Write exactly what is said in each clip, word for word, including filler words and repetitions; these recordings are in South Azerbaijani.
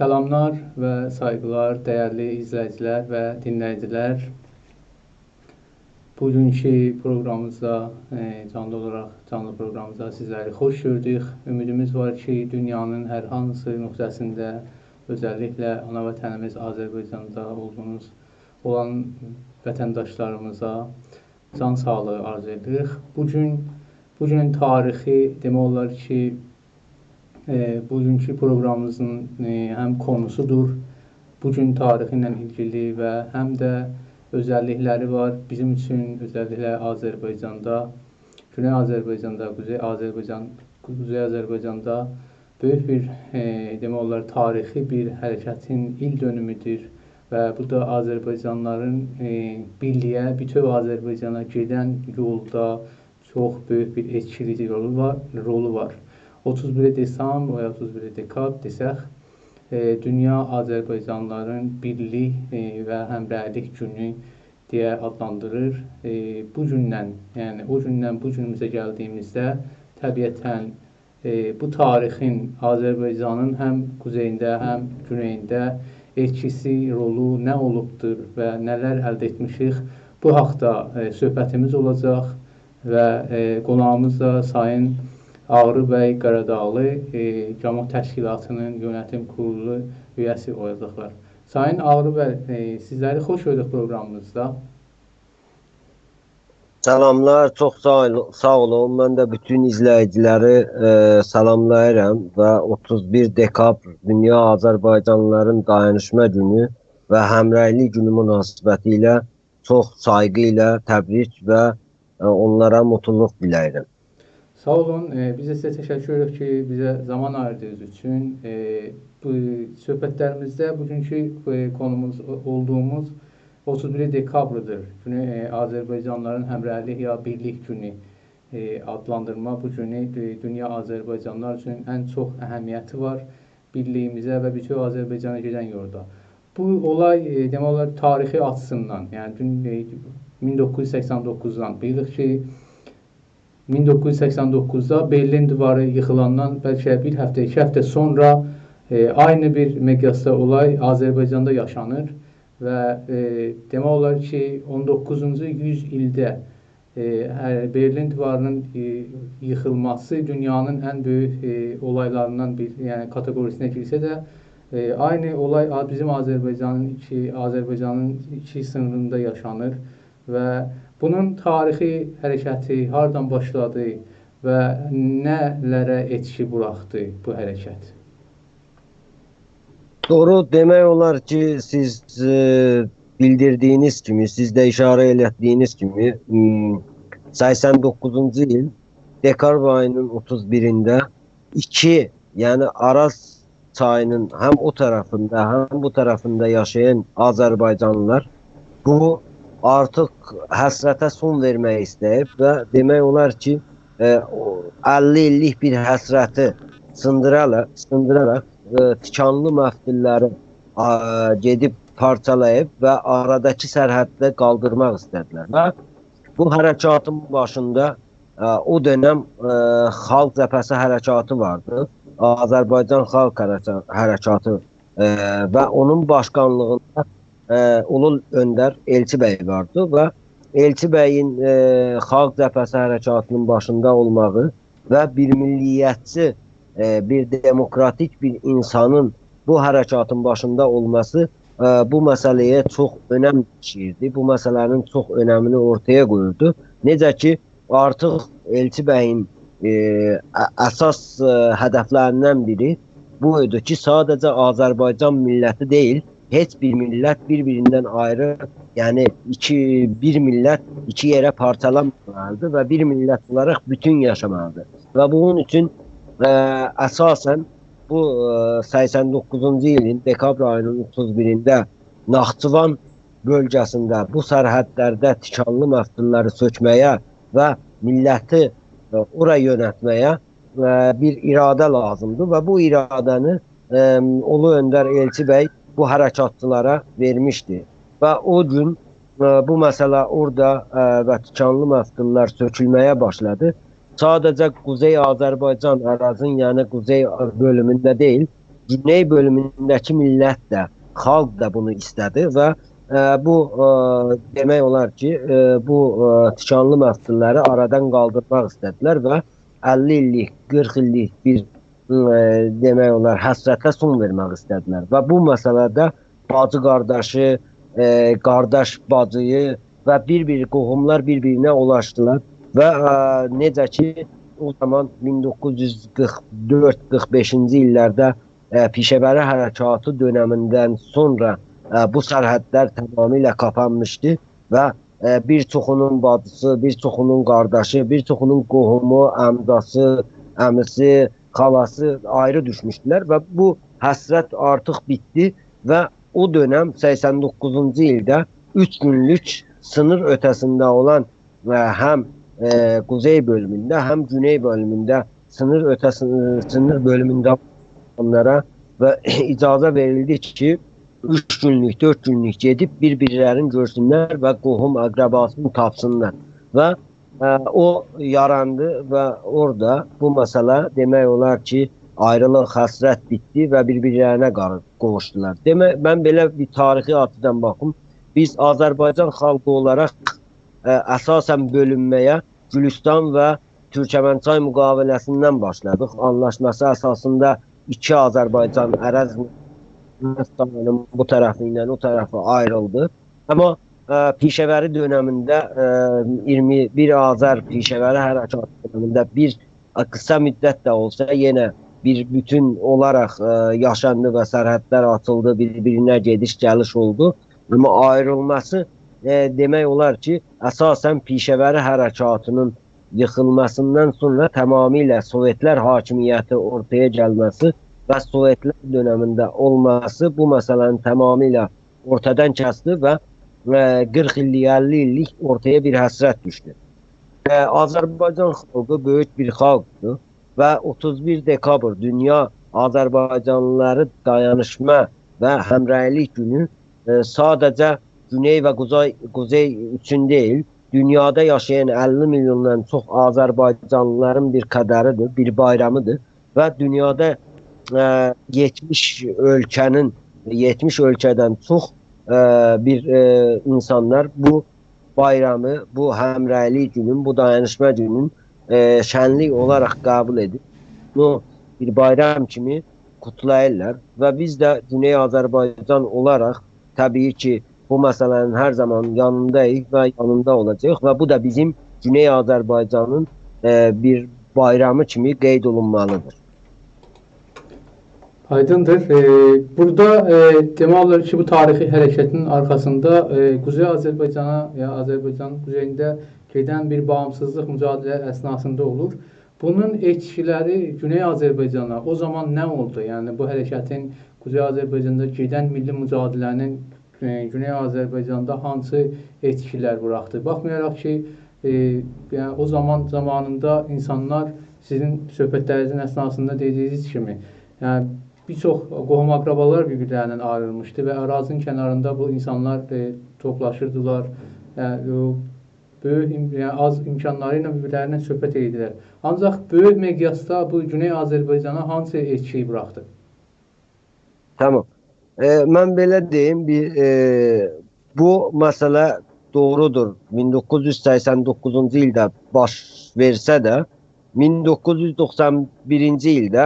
سلاملار و سایغیلار، دیرلی ایزله‌ییجیلر و دینله‌ییجیلر. بوگونکو پروقرامیمیزدا، ائ، جانلی اولاراق، جانلی پروقرامیمیزدا سیزلری خوش گؤردوک. اومیدیمیز وار کی، دونیانین هر هانسی نقطه‌سینده، اؤزللیکله آنا وطنیمیز آذربایجاندا اولدوغونوز اولان وطنداشلاریمیزا جان ساغلیغی آرزو ائدیریک. بوگون، بوگون تاریخی دئمک اولار کی، ائ، بوگونکو پروقرامیمیزین، ائ، هم قونوسودور، بوگون تاریخی ایله ایلگیلی و هم ده اؤزللیکلری وار. بیزیم اوچون اؤزللیکله آذربایجاندا، گونئی آذربایجاندا، قوزئی آذربایجان، قوزئی آذربایجاندا بؤیوک بیر، ائ، دئمک اولار، تاریخی بیر حرکتین ایل دؤنومودور و بو دا آذربایجانلیلارین، ائ، بیرلییه، بوتؤو آذربایجانا گئدن یولدا چوخ بؤیوک بیر ائتکیلیجی رولو وار، رولو وار. اوتوز بیر دسامبر و یا اوتوز بیر دکابر دئسک، ائ، دونیا آذربایجانلیلارین بیرلیک، ائ، و همرأیلیک گونو دئیه آدلاندیریر. ائ، بو گوندن، یعنی او گوندن بو گونوموزه گلدیییمیزده طبیعتاً، ائ، بو تاریخین آذربایجانین هم قوزئیینده، هم گونئیینده ائتکیسی، رولو نه اولوبدور و نه‌لر الده ائتمیشیک، بو حاقدا، ائ، صحبتیمیز اولاجاق و، ائ، قوناغیمیز دا سایین آغری بی قاراداغلی، ائ، گاموح تشکیلاتی‌نین یؤنتیم کورولو اویه‌سی اولاجاقلار. سایین آغری بی، ائ، سیزلری خوش گؤردوک پروقرامیمیزدا. سلاملار، چوخ ساغ اول-، ساغ اولون. من ده بوتون ایزله‌ییجیلری، ائ، سلاملاییرام و اوتوز بیر دکابر دونیا آذربایجانلیلارین دایانیشما گونو و همرأیلیک گونو مناسبتی ایله چوخ سایغی ایله تبریک و، ائ، اونلارا موتلولوق دیله‌ییرم. ساغ اولون، ائ، بیز ده سیزه تشکر ائدیریک کی، بیزه زامان آییردیغینیز اوچون. ائ، بو صحبتلریمیزده بوگونکو، ائ، قونوموز او-، اولدوغوموز اوتوز بیر دکابردیر. گونو، ائ، آذربایجانلیلارین همرأیلیک یا بیرلیک گونو، ائ، آدلاندیرما بو گونو، ائ، دونیا آذربایجانلیلار اوچون ان چوخ اهمیتی وار. بیرلیییمیزه و بوتؤو آذربایجانا گئدن یولدا. بو اولای، ائ، دئمک اولار، تاریخی آچیسیندان، یعنی دون، ائ، مین دوققوز یوز سکسن دوققوزدان بیلیریک کی، مین دوققوز یوز سکسن دوققوزدا برلین دیواری ییخیلاندان بلکه بیر هفته، ایکی هفته سونرا، ائ، عینی بیر مقیاسدا اولای آذربایجاندا یاشانیر و، ائ، دئمک اولار کی، اون دوققوزونجو یوز ایلده، ائ، هه، برلین دیواری‌نین، ائ، ییخیلماسی دونیانین ان بؤیوک، ائ، اولایلاریندان بیر، یعنی کاتئقوری‌سینه گیرسه ده، ائ، عینی اولای آ-، بیزیم آذربایجانین ایکی، آذربایجانین ایکی سینیریندا یاشانیر. و بونون تاریخی حرکتی هاردان باشلادی و نه‌لره ائتکی بوراخدی بو حرکت؟ دوغرو، دئمک اولار کی، سیز، ائ، بیلدیردیگینیز کیمی، سیز ده ایشاره ائلتدیگینیز کیمی، م، سکسن دوققوزونجو ایل دکابر آیی‌نین اوتوز بیرینده ایکی، یعنی آراز چایی‌نین هم او طرفینده، هم بو طرفینده یاشایان آذربایجانلیلار بو آرتیق حسرته سون وئرمک ایسته‌ییب و دئمک اولار کی، ائ، او اللی ایللیک بیر حسرتی سیندیراراق، سیندیراراق، ائ، تیکانلی مفتوللری، آ، گئدیب پارچالاییب و آراداکی سرحدده قالدیرماق ایسته‌دیلر. و بو حرکاتین باشیندا، ائ، او دؤنم، ائ، خالق جبهه‌سی حرکاتی واردی. آذربایجان خالق حرکا-، حرکاتی، ائ، و اونون باشقانلیغیندا، ائ، اولو اؤندر ائلچی بی واردی و ائلچی بیین، ائ، خالق جبهه‌سی حرکاتینین باشیندا اولماغی و بیر میللیتچی، ائ، بیر دموکراتیک بیر اینسانین بو حرکاتین باشیندا اولماسی، ائ، بو مسئله‌یه چوخ اؤنم داشیییردی. بو مسئله‌نین چوخ اؤنمینی اورتایا قویوردو. نئجه کی، آرتیق ائلچی بیین، ائ، ا-، اساس، ائ، هدفلریندن بیری بو ایدی کی، ساده‌جه آذربایجان میللتی دئییل، هئچ بیر میللت بیر-بیریندن آیری، یعنی ایکی، بیر میللت ایکی یئره پارچالانمامالیدیر و بیر میللت اولاراق بوتون یاشامالیدیر. و بونون اوچون، ائ، اساساً بو، ائ، سکسن دوققوزونجو ایلین دئکابر آیی‌نین اوتوز بیرینده ناخچیوان بؤلگه‌سینده، بو سرحدلرده تیکانلی مفتوللری سؤکمه‌یه و میللتی، ائ، اورا یؤنتمه‌یه، ائ، بیر اراده لازیمدیر و بو اراده‌نی، ائ، اولو اؤندر ائلچی بی بو حرکاتچیلارا وئرمیشدی. و او گون، ائ، بو مسئله اورادا، ائ، و تیکانلی مفتوللر سؤکولمه‌یه باشلادی. ساده‌جه قوزئی آذربایجان، آرازین، یعنی قوزئی بؤلومونده دئییل، گونئی بؤلومونده‌کی میللت ده، خالق دا بونو ایسته‌دی و، ائ، بو، ائ، دئمک اولار کی، ائ، بو، ائ، تیکانلی مفتوللری آرادان قالدیرماق ایسته‌دیلر و اللی ایللیک، قیرخ ایللیک بیر، ائ، دئمک اولار، حسرته سون وئرمک ایسته‌دیلر. و بو مسئله‌ده باجی قارداشی، ائ، قارداش باجی‌یی و بیر-بیر قوهوملار بیر-بیرینه اولاشدیلار. و، ائ، نئجه کی، او زامان مین دوققوز یوز قیرخ دؤرد، قیرخ بئشینجی ایللرده، ائ، پیشه‌وری حرکاتی دؤنمیندن سونرا، ائ، بو سرحدلر تمامیله قاپانمیشدی و، ائ، بیر چوخونون باجیسی، بیر چوخونون قارداشی، بیر چوخونون قوهومو، امجاسی، عمیسی، خالاسی آیری دوشموشدولر و بو حسرت آرتیق بیتدی و او دؤنم سکسن دوققوزونجو ایلده اوچ گونلوک سینیر اؤته‌سینده اولان و هم، ائ، قوزئی بؤلومونده، هم گونئی بؤلومونده سینیر اؤته‌سی، سینیر بؤلومونده اولانلارا و اجازه وئریلدی کی، اوچ گونلوک، دؤرد گونلوک گئدیب بیر-بیرلرینی گؤرسونلر و قوهوم اقرباسینی تاپسینلار. و، ائ، او یاراندی و اورادا بو مسئله دئمک اولار کی، آیریلیق، حسرت بیتدی و بیر-بیرلرینه قار-، قوووشدولار. دئمک، من بئله بیر تاریخی آچیدان باخیم، بیز آذربایجان خالقی اولاراق، ائ، اساساً بؤلونمه‌یه گولوستان و تورکمنچای مقاوله‌سیندن باشلادیق. آنلاشماسی اساسیندا ایکی آذربایجان، عرض، بو طرفی ایله او طرفی آیریلدی. آمما، ائ، پیشه‌وری دؤنمینده، ائ، اییرمی بیر آذر پیشه‌وری حرکاتی دؤنمینده بیر، ائ، قیسا مدت ده اولسا، یئنه بیر بوتون اولاراق، ائ، یاشاندی و سرحدلر آچیلدی، بیر-بیرینه گئدیش-گلیش اولدو. آمما آیریلماسی، ائ، دئمک اولار کی، اساساً پیشه‌وری حرکاتینین ییخیلماسیندان سونرا تمامیله سووئتلر حاکمیتی اورتایا گلمه‌سی و سووئتلر دؤنمینده اولماسی بو مسئله‌نی تمامیله اورتادان کسدی و، ائ، قیرخ ایللیک، اللی ایللیک اورتایا بیر حسرت دوشدو. ائ، آذربایجان خالقی بؤیوک بیر خالقدیر و اوتوز بیر دئکابر دونیا آذربایجانلیلاری دایانیشما و همرأیلیک گونو، ائ، ساده‌جه گونئی و قوزئی، قوزئی اوچون دئییل، دونیادا یاشایان اللی میلیوندان چوخ آذربایجانلیلارین بیر قدریدیر، بیر بایرامیدیر و دونیادا، ائ، یئتمیش اؤلکه‌نین، یئتمیش اؤلکه‌دن چوخ، ائ، بیر، ائ، اینسانلار بو بایرامی، بو همرأیلیک گونون، بو دایانیشما گونون، ائ، شنلیک اولاراق قبول ائدیب، بونو بیر بایرام کیمی قوتلاییرلار و بیز ده گونئی آذربایجان اولاراق طبیعی کی، بو مسئله‌نین هر زامان یانینداییق و یانیندا اولاجاغیق و بو دا بیزیم گونئی آذربایجانین، ائ، بیر بایرامی کیمی قید اولونمالیدیر. آیدیندیر. ائ، بورادا، ائ، دئمک اولار کی، بو تاریخی حرکتین آرخاسیندا، ائ، قوزئی آذربایجانا، یا آذربایجانین قوزئیینده گئدن بیر باغیمسیزلیق مجادله اثناسیندا اولور. بونون ائتکیلری گونئی آذربایجانا او زامان نه اولدو؟ یعنی، بو حرکتین قوزئی آذربایجاندا گئدن میللی مجادله‌نین، ائ، گونئی آذربایجاندا هانسی ائتکیلر بوراخدی؟ باخمایاراق کی، ائ، یعنی او زامان زامانیندا اینسانلار سیزین صحبتلرینیزین اثناسیندا دئدیگینیز کیمی، یعنی بیر چوخ قوهوم آقرابالار بیر-بیرلریندن آیریلمیشدی و آرازین کناریندا بو اینسانلار، ائ، توپلاشیردیلار. یعنی او بؤیوک ایم-، یعنی آز امکانلاری ایله بیر-بیرلرینن صحبت ائدیردیلر. آنجاق بؤیوک مقیاسدا بو گونئی آذربایجانا هانسی ائتکی بوراخدی؟ تامام. ائ، من بئله دئییم، بیر، ائ، بو مسئله دوغرودور. مین دوققوز یوز سکسن دوققوزونجو ایلده باش وئرسه ده، مین دوققوز یوز دوخسان بیرینجی ایلده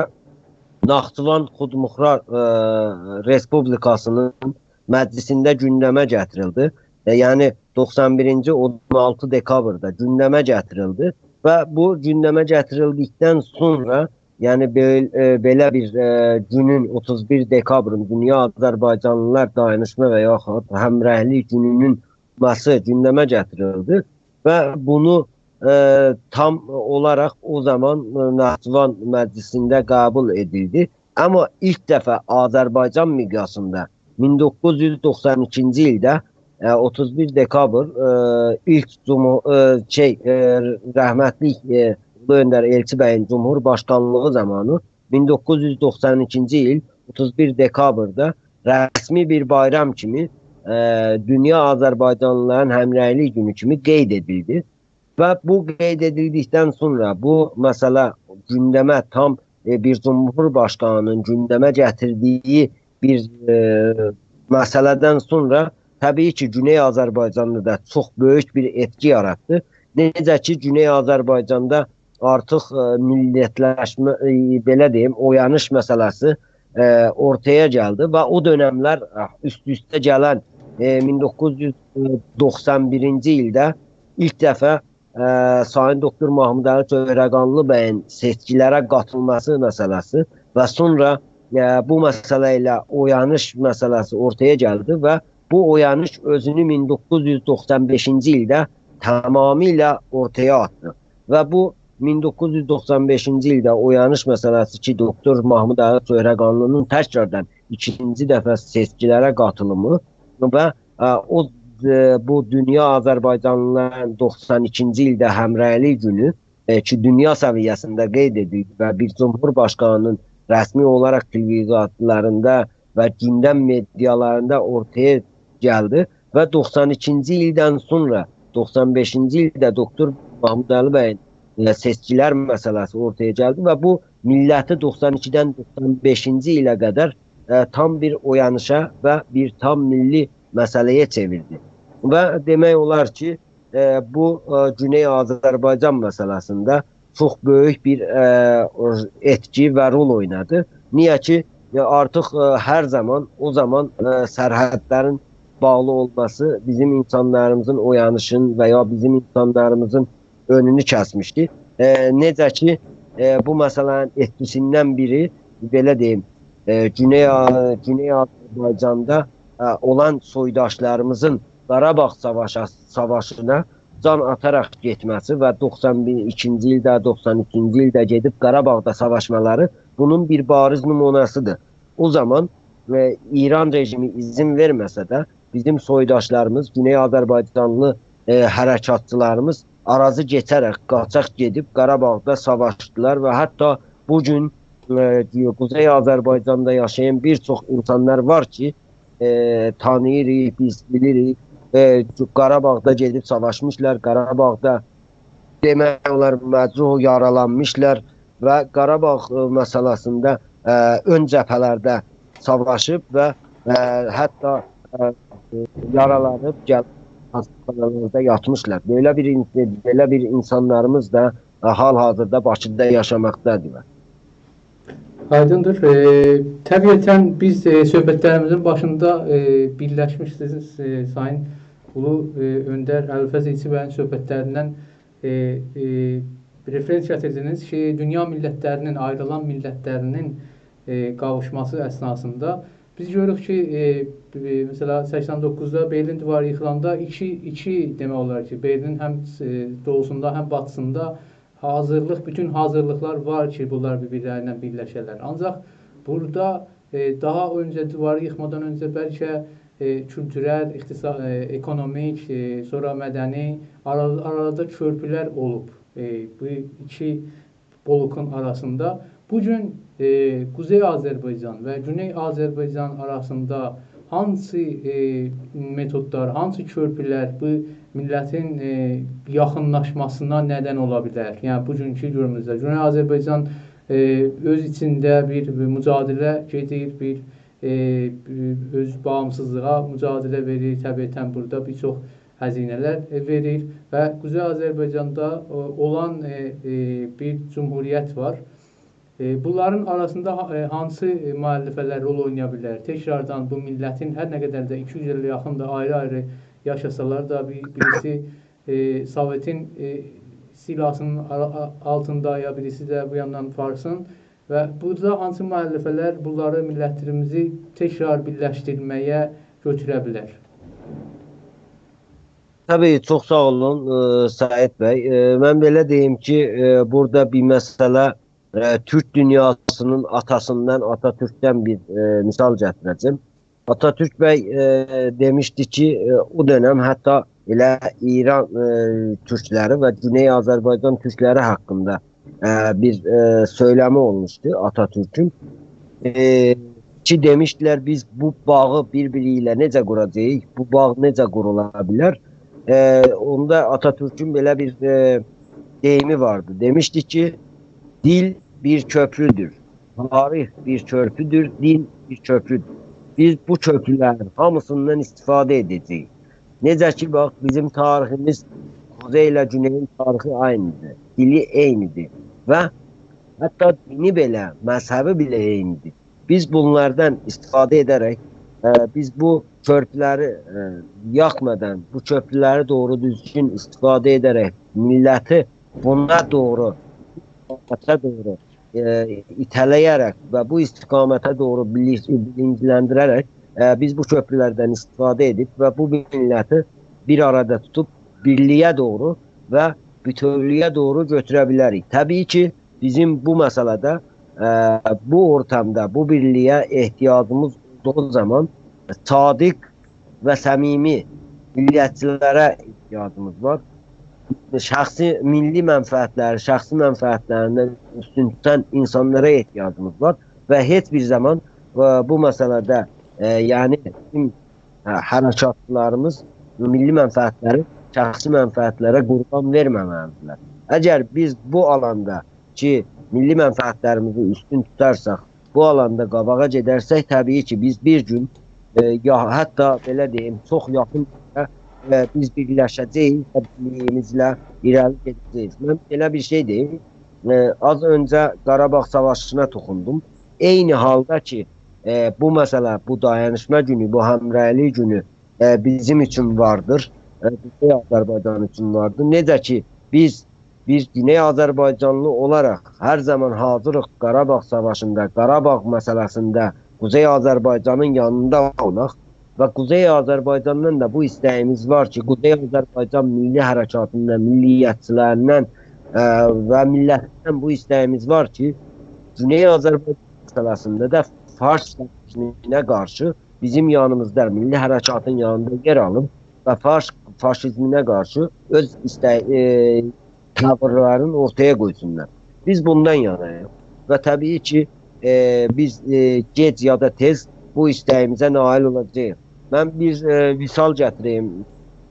ناخچیوان خودمختار، ائ، رئسپوبلیکاسینین مجلیسینده گوندمه گتیریلدی. ائ، یعنی دوخسان بیرینجی، اون آلتی دکابرده گوندمه گتیریلدی و بو گوندمه گتیریلدیکدن سونرا، یعنی بئل-، ائ، بئله بیر، ائ، گونون، اوتوز بیر دکابرین دونیا آذربایجانلیلار دایانیشما و یاخود همرهلیک گونونون اولماسی گوندمه گتیریلدی و بونو، ائ، تام اولاراق او زامان، ائ، ناخچیوان مجلیسینده قبول ائدیلدی. آمما ایلک دفعه آذربایجان مقیاسیندا مین دوققوز یوز دوخسان ایکینجی ایلده، ائ، اوتوز بیر دکابر، ائ، ایلک جمهو-، ائ، شئی، ائ، رحمتلیک، ائ، اولو اؤندر ائلچی‌بیین جمهورباشقانلیغی زامانی مین دوققوز یوز دوخسان ایکینجی ایل اوتوز بیر دکابرده رسمی بیر بایرام کیمی، ائ، دونیا آذربایجانلیلارین همرهلیک گونو کیمی قید ائدیلدی. و بو قید ائدیلدیکدن سونرا بو مسئله گوندمه تام، ائ، بیر جمهورباشقانینین گوندمه گتیردیگی بیر، ائ، مسئله‌دن سونرا طبیعی کی، گونئی آذربایجاندا دا چوخ بؤیوک بیر ائتکی یاراتدی. نئجه کی، گونئی آذربایجاندا آرتیق، ائ، میللتلشمه، ائ، بئله دئییم، اویانیش مسئله‌سی، ائ، اورتایا گلدی و او دؤنملر، ائ، اوست-اوسته گلن، ائ، مین دوققوز یوز دوخسان بیرینجی ایلده ایلک دفعه، ائ، سایین دوکتور محمودعلی چهرگانلی بیین سئچکیلره قاتیلماسی مسئله‌سی و سونرا، ائ، بو مسئله ایله اویانیش مسئله‌سی اورتایا گلدی و بو اویانیش اؤزونو مین دوققوز یوز دوخسان بئشینجی ایلده تمامیله اورتایا آتدی. و بو مین دوققوز یوز دوخسان بئشینجی ایلده اویانیش مسئله‌سی کی، دوکتور محمودعلی چهرگانلی‌نین تکراردان ایکینجی دفعه سئچکیلره قاتیلیمی و، ائ، او، ائ، بو دونیا آذربایجانلیلارین دوخسان ایکینجی ایلده همرهلیک گونو، ائ، کی، دونیا سویه‌سینده قید ائدیلدی و بیر جمهورباشقانینین رسمی اولاراق تلویزیونلاریندا و گوندم مئدیالاریندا اورتایا گلدی و دوخسان ایکینجی ایلدن سونرا، دوخسان بئشینجی ایلده دوکتور محمودعلی بیین، ائ، سئچکیلر مسئله‌سی اورتایا گلدی و بو میللتی دوخسان ایکیدن دوخسان بئشینجی ایله قدر، ائ، تام بیر اویانیشا و بیر تام میللی مسئله‌یه چئویردی. و دئمک اولار کی، ائ، بو، ائ، گونئی آذربایجان مسئله‌سینده چوخ بؤیوک بیر، ائ، ائتکی و رول اوینادی. نییه کی، ائ، آرتیق، ائ، هر زامان، او زامان، ائ، سرحدلرین باغلی اولماسی بیزیم اینسانلاریمیزین اویانیشین و یا بیزیم اینسانلاریمیزین اؤنونو کسمیشدی. ائ، نئجه کی، ائ، بو مسئله‌نین ائتکیسیندن بیری، بئله دئییم، ائ، گونئی آ-، گونئی آذربایجاندا، ائ، اولان سویداشلاریمیزین قاراباغ ساواشا-، ساواشینا جان آتاراق گئتمه‌سی و دوخسان ایکینجی ایلده، دوخسان اوچونجو ایلده گئدیب قاراباغدا ساواشمالاری بونون بیر باریز نمونه‌سیدیر. او زامان، ائ، ایران رژیمی ایذین وئرمه‌سه ده، بیزیم سویداشلاریمیز، گونئی آذربایجانلی، ائ، حرکاتچیلاریمیز آرازی کئچه‌رک، قاچاق گئدیب قاراباغدا ساواشدیلار و حتی بو گون، ائ، قوزئی آذربایجاندا یاشایان بیر چوخ اینسانلار وار کی، ائ، تانیییریق، بیز بیلیریک، ائ، قاراباغدا گئدیب ساواشمیشلار، قاراباغدا دئمک اولار مجروح، یارالانمیشلار و قاراباغ، ائ، مسئله‌سینده، ائ، اؤن جبهه‌لرده ساواشیب و، ائ، حتی، ائ، یارالانیب گلیب خسته‌خانالاردا یاتمیشلار. بئله بیر این-، بئله بیر اینسانلاریمیز دا، ائ، حال-حاضردا باکیدا یاشاماقدادیرلار. آیدیندیر. ائ، طبیعتاً بیز، ائ، صحبتلریمیزین باشیندا، ائ، بیرلشمیش سیزین، ائ، سایین اولو، ائ، اؤندر ابوالفضل ائلچی‌بیین صحبتلریندن، ائ، ائ، رفرنس گتیردینیز کی، دونیا میللتلری‌نین، آیریلان میللتلری‌نین، ائ، قاووشماسی اثناسیندا بیز گؤروروک کی، ائ، ائ، مثلا، سکسن دوققوزدا برلین دیواری ییخیلاندا ایکی، ایکی دئمک اولار کی، برلینین هم، ائ، دوغوسوندا، هم باتیسیندا حاضرلیق، بوتون حاضرلیقلار وار کی، بونلار بیر-بیرلرینن بیرلشه‌لر. آنجاق بورادا، ائ، داها اؤنجه، دیواری ییخمادان اؤنجه بلکه، ائ، کولتورل، اقتصا-، ائ، اکونومیک، ائ، سونرا مدنی آرا-، آرادا کؤرپولر اولوب، ائ، بو ایکی بلوکون آراسیندا. بو گون، ائ، قوزئی آذربایجان و گونئی آذربایجان آراسیندا هانسی، ائ، متودلار، هانسی کؤرپولر بو میللتین، ائ، یاخینلاشماسینا ندن اولا بیلر؟ یعنی، بوگونکو گونوموزده گونئی آذربایجان، ائ، اؤز ایچینده بیر، بیر مجادله گئدیر، بیر، ائ، اؤز باغیمسیزلیغا مجادله وئریر. طبیعتاً بورادا بیر چوخ هزینه‌لر، ائ، وئریر و قوزئی آذربایجاندا، او-، اولان، ائ، ائ، بیر جمهوریت وار. ائ، بونلارین آراسیندا ها-، ائ، هانسی، ائ، مؤلفه‌لر رول اوینایا بیلر؟ تکراردان بو میللتین هر نه قدر ده ایکی یوز ایله یاخیندیر آیری-آیری یاشاسالار دا، بیر، بیریسی، ائ، سووئتین، ائ، استیلاسینین آ-، آ-، آلتیندا، یا بیریسی ده بو یاندان فارسین. و بورادا هانسی مؤلفه‌لر بونلاری، میللتلریمیزی تکرار بیرلشدیرمه‌یه گؤتوره بیلر؟ طبیعی، چوخ ساغ اولون، ائ، سعید بی. ائ، من بئله دئییم کی، ائ، بورادا بیر مسئله، ائ، تورک دونیاسینین آتاسیندان، آتاتورکدن بیر، ائ، مثال گتیره‌جم. آتاتورک بی، ائ، دئمیشدی کی، ائ، او دؤنم حتی ائله ایران، ائ، تورکلری و گونئی آذربایجان تورکلری حاقیندا، ائ، بیر، ائ، سؤیلمی اولموشدو آتاتورکون. ائ، کی، دئمیشدیلر، بیز بو باغی بیر-بیری ایله نئجه قوراجاغیق، بو باغ نئجه قورولا بیلر؟ ائ، اوندا آتاتورکون بئله بیر، ائ، دئییمی واردی. دئمیشدی کی، دیل بیر کؤپرودور. تاریخ بیر کؤپرودور، دین بیر کؤپرودور. بیز بو کؤپرولرین هامیسیندان استفاده ائده‌جه‌ییک. نئجه کی، باخ، بیزیم تاریخیمیز قوزئی ایله گونئیین تاریخی عینیدیر، دیلی عینیدیر و حتی دینی بئله، مذهبی بئله عینیدیر. بیز بونلاردان استفاده ائده‌رک، ائ، بیز بو کؤپرولری، ائ، یاخمادان، بو کؤپرولری دوغرو دوزگون استفاده ائده‌رک میللتی بونا دوغرو، استقامته دوغرو، ائ، ایته‌له‌یه‌رک و بو استقامته دوغرو بیلینج-، بیلینجلندیره‌رک، ائ، بیز بو کؤپرولردن استفاده ائدیب و بو میللتی بیر آرادا توتوب بیرلیگه دوغرو و بوتؤولوگه دوغرو گؤتوره بیلریک. طبیعی کی، بیزیم بو مسئله‌ده، ائ، بو اورتامدا بو بیرلیگه احتیاجیمیز اولدوغو زامان صادق و صمیمی میللتچیلره احتیاجیمیز وار. شخصی میللی منفعتلری، شخصی منفعتلریندن اوستون توتان اینسانلارا احتیاجیمیز وار و هئچ بیر زامان، ائ، بو مسئله‌ده، ائ، یعنی بیزیم، هه، حرکاتچیلاریمیز میللی منفعتلری شخصی منفعتلره قوربان وئرمه‌مه‌لیدیرلر. اگر بیز بو آلاندا کی، میللی منفعتلریمیزی اوستون توتارساق، بو آلاندا قاباغا گئدرسک، طبیعی کی، بیز بیر گون، ائ، یا حتی بئله دئییم، چوخ یاخین، ائ، بیز بیرلشه‌جه‌ییک و بیرلیگیمیزله ایره‌لی گئده‌جه‌ییک. من بئله بیر شئی دئییم، ائ، آز اؤنجه قاراباغ ساواشینا توخوندوم. عینی حالدا کی، ائ، بو مسئله، بو دایانیشما گونو، بو همرأیلیک گونو، ائ، بیزیم اوچون واردیر، ائ، قوزئی آذربایجان اوچون واردیر. نئجه کی، بیز بیر گونئی آذربایجانلی اولاراق هر زامان حاضیریق قاراباغ ساواشیندا، قاراباغ مسئله‌سینده قوزئی آذربایجانین یانیندا اولاق و قوزئی آذربایجاندان دا بو ایسته‌ییمیز وار کی، قوزئی آذربایجان میللی حرکاتیندان، میللیتچیلریندن، ائ، و میللتیندن بو ایسته‌ییمیز وار کی، گونئی آذربایجان مسئله‌سینده ده فارس فاشیزمینه قارشی بیزیم یانیمیزدا، میللی حرکاتین یانیندا یئر آلیب و فارس فاشیزمینه قارشی اؤز ایسته‌ی-، ائ، تاویرلارین اورتایا قویسونلار. بیز بوندان یاناییق و طبیعی کی، ائ، بیز، ائ، گئج یا دا تئز بو ایسته‌ییمیزه نائل اولاجاغیق. من بیر، ائ، مثال گتیریم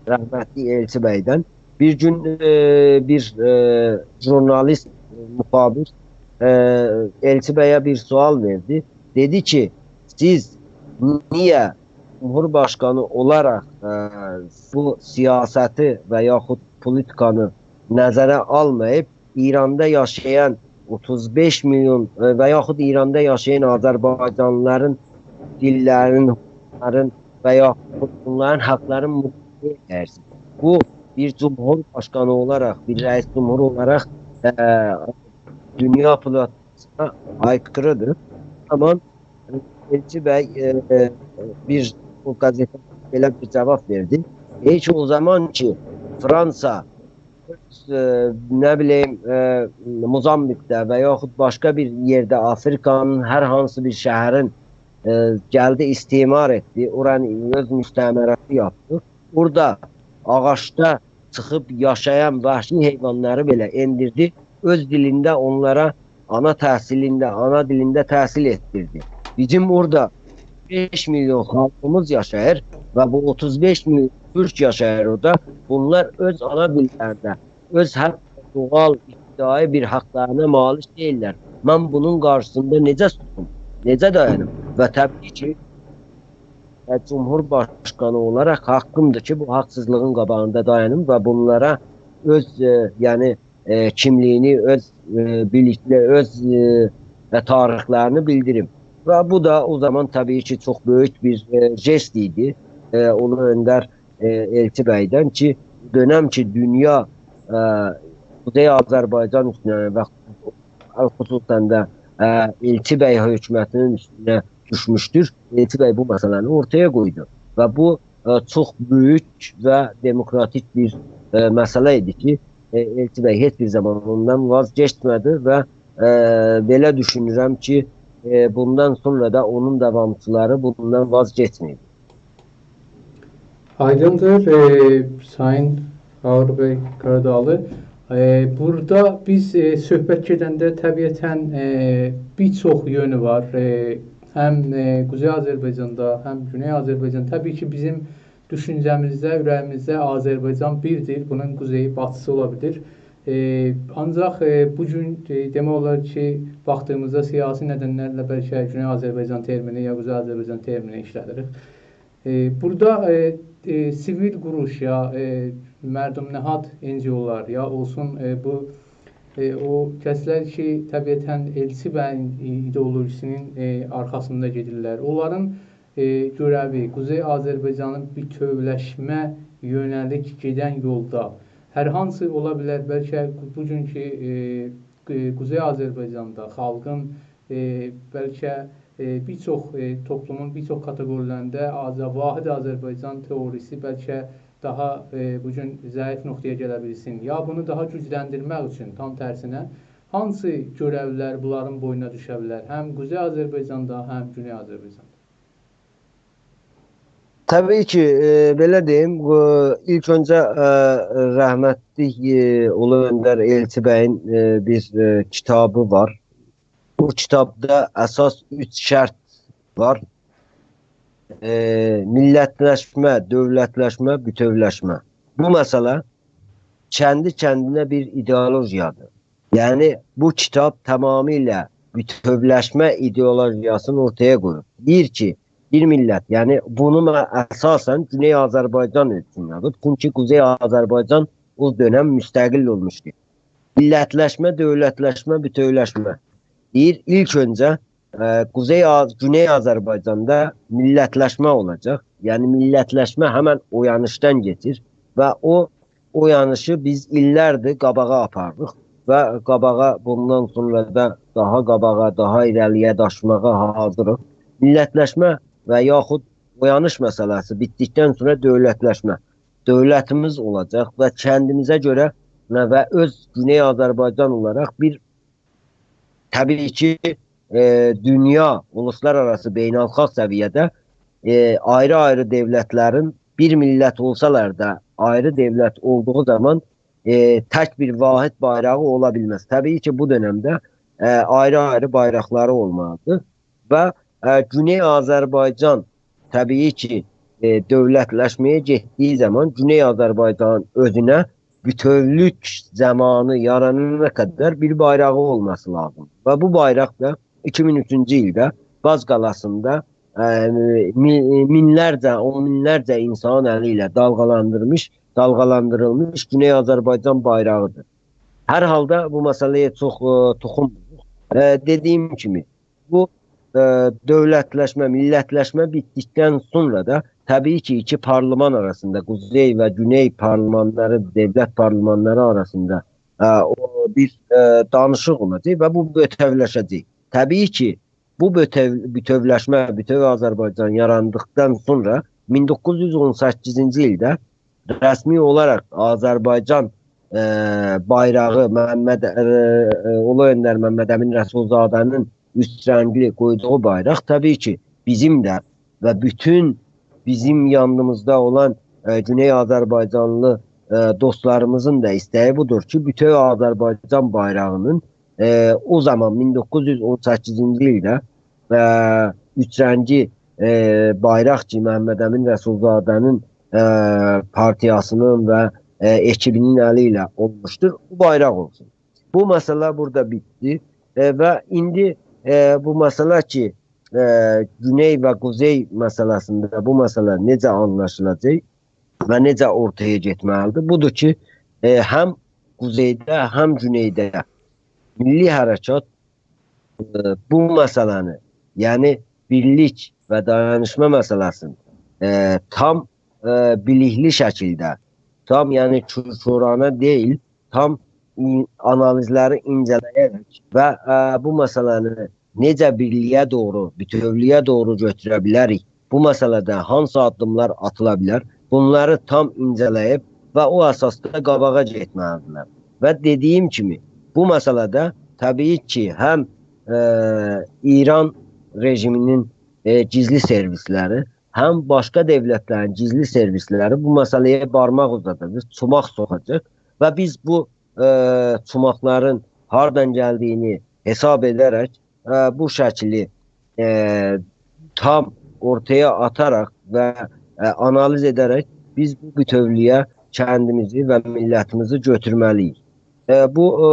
رحمتلی ائلچی بیدن. بیر گون، ائ، بیر، ائ، ژورنالیست، ائ، مخابر، ائ، ائلچی بیه بیر سؤال وئردی. دئدی کی، سیز نییه جمهورباشقانی اولاراق، ائ، بو سیاستی و یاخود پولیتیکانی نظره آلماییب ایراندا یاشایان اوتوز بئش میلیون، ائ، و یاخود ایراندا یاشایان آذربایجانلیلارین دیللرینین، حقوقلارین و یاخود بونلارین حقلرین مدافعه ائدرسینیز؟ بو، بیر جمهورباشقانی اولاراق، بیر رئیس جمهور اولاراق، ائ، دونیا پلاتفورماسینا آیقیریدیر. آمما ائلچی بی، ائ، ائ، بیر، بو قزئته بئله بیر جاواب وئردی. دئییر کی، او زامان کی، فرانسا، ائ، نه بیلیم، ائ، موزامبیکده و یاخود باشقا بیر یئرده آفریقانین هر هانسی بیر شهرین ائ، گلدی، استعمار ائتدی، اورانی اؤز مستعمره‌سی یاپدی. اورادا آغاجدا چیخیب یاشایان وحشی حیوانلاری بئله ائندیردی. اؤز دیلینده اونلارا آنا تحصیلینده، آنا دیلینده تحصیل ائتدیردی. بیزیم اورادا بئش میلیون خالقیمیز یاشاییر و بو اوتوز بئش میلیون تورک یاشاییر اورادا. بونلار اؤز آنا دیللرینده، اؤز حق، دوغال، ابتدایی بیر حقلرینه مالک دئییللر. من بونون قارشیسیندا نئجه سوسوم؟ نئجه دایانیم؟ و طبیعی کی، و جمهورباشقانی اولاراق حاققیمدیر کی، بو حاقسیزلیغین قاباغیندا دایانیم و بونلارا اؤز، ائ، یعنی، ائ، کیملیگینی، اؤز، ائ، بیلیکله-، اؤز، ائ، و تاریخلرینی بیلدیریم. و بو دا او زامان طبیعی کی، چوخ بؤیوک بیر، ائ، ژئست ایدی. ائ، اولو اؤندر، ائ، ائلچی بیگدن کی، دؤنم کی، دونیا، ائ، قوزئی آذربایجان اوستونه و خصوصاً ده، ائ، ائلچی بیگ حکومتینین اوستونه دوشموشدور. ائلچی بیگ بو مسئله‌نی اورتایا قویدو و بو، ائ، چوخ بؤیوک و دموکراتیک بیر، ائ، مسئله ایدی کی، ائ، ائلچی بیگ هئچ بیر زامان اوندان واز گئچمه‌دی و، ائ، بئله دوشونورم کی، ائ، بوندان سونرا دا اونون داوامچیلاری بوندان واز گئچمه‌ییب. آیدیندیر، ائ، سایین آغیر بی قاراداغلی. ائ، بورادا بیز، ائ، صحبت گئدنده طبیعتاً، ائ، بیر چوخ یؤنو وار. ائ، هم، ائ، قوزئی آذربایجاندا، هم گونئی آذربایجان. طبیعی کی، بیزیم دوشونجه‌میزده، اوره‌ییمیزده آذربایجان بیردیر. بونون قوزئی، باتیسی اولا بیلیر. ائ، آنجاق، ائ، بو گون، ائ، دئمک اولار کی، باخدیغیمیزدا سیاسی ندنلرله بلکه گونئی آذربایجان ترمینی یا قوزئی آذربایجان ترمینی ایشله‌دیریک. ائ، بورادا، ائ، ائ، سیویل قوروش یا، ائ، مردم‌نهاد، ان جی او‌لار یا اولسون، ائ، بو، ائ، او کسلر کی، طبیعتاً ائلچی بیین، ائ، ایدئولوژیسینین، ائ، آرخاسیندا گئدیرلر. اونلارین، ائ، گؤره‌وی قوزئی آذربایجانین بوتؤولشمه یؤنه‌لیک گئدن یولدا هر هانسی اولا بیلر، بلکه بو گونکو، ائ، ائ، قوزئی آذربایجاندا خالقین، ائ، بلکه، ائ، بیر چوخ، ائ، توپلومون بیر چوخ کاتئقوری‌لرینده آذ-، واحد آذربایجان تئوریسی بلکه داها، ائ، بو گون ضعیف نقطه‌یه گله بیلسین، یا بونو داها گوجلندیرمک اوچون، تام ترسینه، هانسی گؤره‌ولر بونلارین بوینونا دوشه بیلر؟ هم قوزئی آذربایجاندا، هم گونئی آذربایجاندا. طبیعی کی، ائ، بئله دئییم، بو، ایلک اؤنجه، ائ، رحمتلی، ائ، اولو اؤندر ائلچی بیین، ائ، بیر، ائ، کیتابی وار. بو کیتابدا اساس اوچ شرط وار. ائ، میللتلشمه، دؤولتلشمه، بوتؤولشمه. بو مسئله کندی کندینه بیر ایدئولوژیادیر. یعنی، بو کیتاب تمامیله بوتؤولشمه ایدئولوژیاسینی اورتایا قویور. دئییر کی، بیر میللت، یعنی بونو من اساساً گونئی آذربایجان اوچون یازیب. چونکی قوزئی آذربایجان او دؤنم مستقل اولموشدو. میللتلشمه، دؤولتلشمه، بوتؤولشمه. دئییر، ایلک اؤنجه، ائ، قوزئی آذ-، گونئی آذربایجاندا میللتلشمه اولاجاق. یعنی میللتلشمه همن اویانیشدان گئدیر و او اویانیشی بیز ایللردیر قاباغا آپاریریق و قاباغا، بوندان سونرا دا داها قاباغا، داها ایره‌لی‌یه داشیماغا حاضیریق. میللتلشمه و یاخود اویانیش مسئله‌سی بیتدیکدن سونرا دؤولتلشمه. دؤولتیمیز اولاجاق و کندیمیزه گؤره و، و اؤز گونئی آذربایجان اولاراق بیر، طبیعی کی، ائ، دونیا، اولوسلارآراسی، بین‌الخالق سویه‌ده، ائ، آیری-آیری دؤولتلرین بیر میللت اولسالار دا، آیری دؤولت اولدوغو زامان، ائ، تک بیر واحد بایراغی اولا بیلمز. طبیعی کی، بو دؤنمده، ائ، آیری-آیری بایراقلاری اولمالیدیر. و، ائ، گونئی آذربایجان، طبیعی کی، ائ، دؤولتلشمه‌یه گئتدیگی زامان گونئی آذربایجانین اؤزونه بوتؤولوک زامانی یارانانا قدر بیر بایراغی اولماسی لازیم. و بو بایراق دا ایکی مین اوچونجو ایلده باج قالاسیندا، ائ، می-، مینلرجه، اون مینلرجه اینسانین الی ایله دالغالاندیرمیش، دالغالاندیریلمیش گونئی آذربایجان بایراغیدیر. هر حالدا بو مسئله‌یه چوخ، ائ، توخونموروق. ائ، دئدیگیم کیمی، بو، ائ، دؤولتلشمه، میللتلشمه بیتدیکدن سونرا دا طبیعی کی، ایکی پارلمان آراسیندا، قوزئی و گونئی پارلمانلاری، دؤولت پارلمانلاری آراسیندا، ائ، او بیر، ائ، دانیشیق اولاجاق و بو بوتؤولشه‌جک. طبیعی کی، بو بوتؤو-، بوتؤولشمه، بوتؤو آذربایجان یاراندیقدان سونرا مین دوققوز یوز اون سککیزینجی ایلده رسمی اولاراق آذربایجان، ائ، بایراغی، محمد، ائ، ائ، اولو اؤندر محمد امین رسول‌زاده‌نین اوچ رنگلی قویدوغو بایراق، طبیعی کی، بیزیم ده و بوتون بیزیم یانیمیزدا اولان، ائ، گونئی آذربایجانلی، ائ، دوستلاریمیزین دا ایسته‌یی بودور کی، بوتؤو آذربایجان بایراغینین، ائ، او زامان مین دوققوز یوز اون سککیزینجی ایلده، ائ، اوچ رنگی، ائ، بایراق کی، محمد امین رسولزاده‌نین، ائ، پارتیاسینین و، ائ، اکیبینین الی ایله اولموشدور، بو بایراق اولسون. بو مسئله بورادا بیتدی. ائ، و ایندی، ائ، بو مسئله کی، ائ، گونئی و قوزئی مسئله‌سینده بو مسئله نئجه آنلاشیلاجاق و نئجه اورتایا گئتمه‌لیدیر؟ بودور کی، ائ، هم قوزئیده، هم گونئیده میللی حرکات، ائ، بو مسئله‌نی، یعنی بیرلیک و دایانیشما مسئله‌سینی، ائ، تام، ائ، بیلیکلی شکیلده، تام، یعنی کورکورانه دئییل، تام این-، آنالیزلری اینجه‌له‌یه‌رک و، ائ، بو مسئله‌نی نئجه بیرلیگه دوغرو، بوتؤولویه دوغرو گؤتوره بیلریک؟ بو مسئله‌ده هانسی آددیملار آتیلا بیلر؟ بونلاری تام اینجه‌له‌ییب و او اساسدا قاباغا گئتمه‌لیدیرلر. و دئدیگیم کیمی، بو مسئله‌ده طبیعی کی، هم، ائ، ایران رژیمینین، ائ، گیزلی سرویسلری، هم باشقا دؤولتلرین گیزلی سرویسلری بو مسئله‌یه بارماق اوزاداجاق، چوماق سوخاجاق و بیز بو، ائ، چوماقلارین هاردان گلدیگینی حساب ائده‌رک، ائ، بو شکلی، ائ، تام اورتایا آتاراق و، ائ، آنالیز ائده‌رک بیز بو بوتؤولویه کندیمیزی و میللتیمیزی گؤتورمه‌لی‌ییک. ائ، بو، ائ،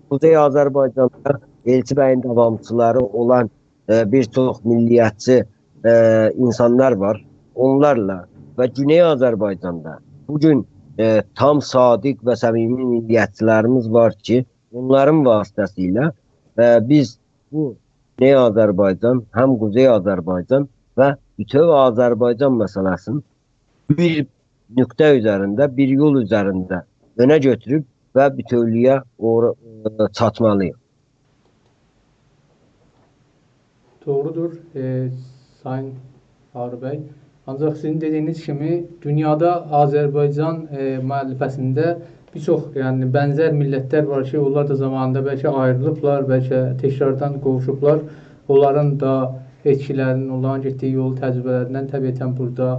قوزئی آذربایجاندا ائلچی بیین داوامچیلاری اولان، ائ، بیر چوخ میللیتچی، ائ، اینسانلار وار. اونلارلا و گونئی آذربایجاندا بو گون، ائ، تام صادق و صمیمی میللیتچیلریمیز وار کی، اونلارین واسطه‌سیله، ائ، بیز بو گونئی آذربایجان، هم قوزئی آذربایجان و بوتؤو آذربایجان مسئله‌سینی بیر نقطه اوزرینده، بیر یول اوزرینده اؤنه گؤتوروب و بوتؤولویه اوغرو، ائ، چاتمالی‌ییق. دوغرودور، ائ، سایین آغری بی. آنجاق سیزین دئدیگینیز کیمی، دونیادا آذربایجان، ائ، مؤلفه‌سینده بیر چوخ، یعنی، بنزر میللتلر وار کی، اونلار دا زامانیندا بلکه آیریلیبلار، بلکه تکراردان قوووشوبلار. اونلارین دا ائتکیلرینین، اونلارین گئتدیگی یول تجربه‌لریندن طبیعتاً بورادا،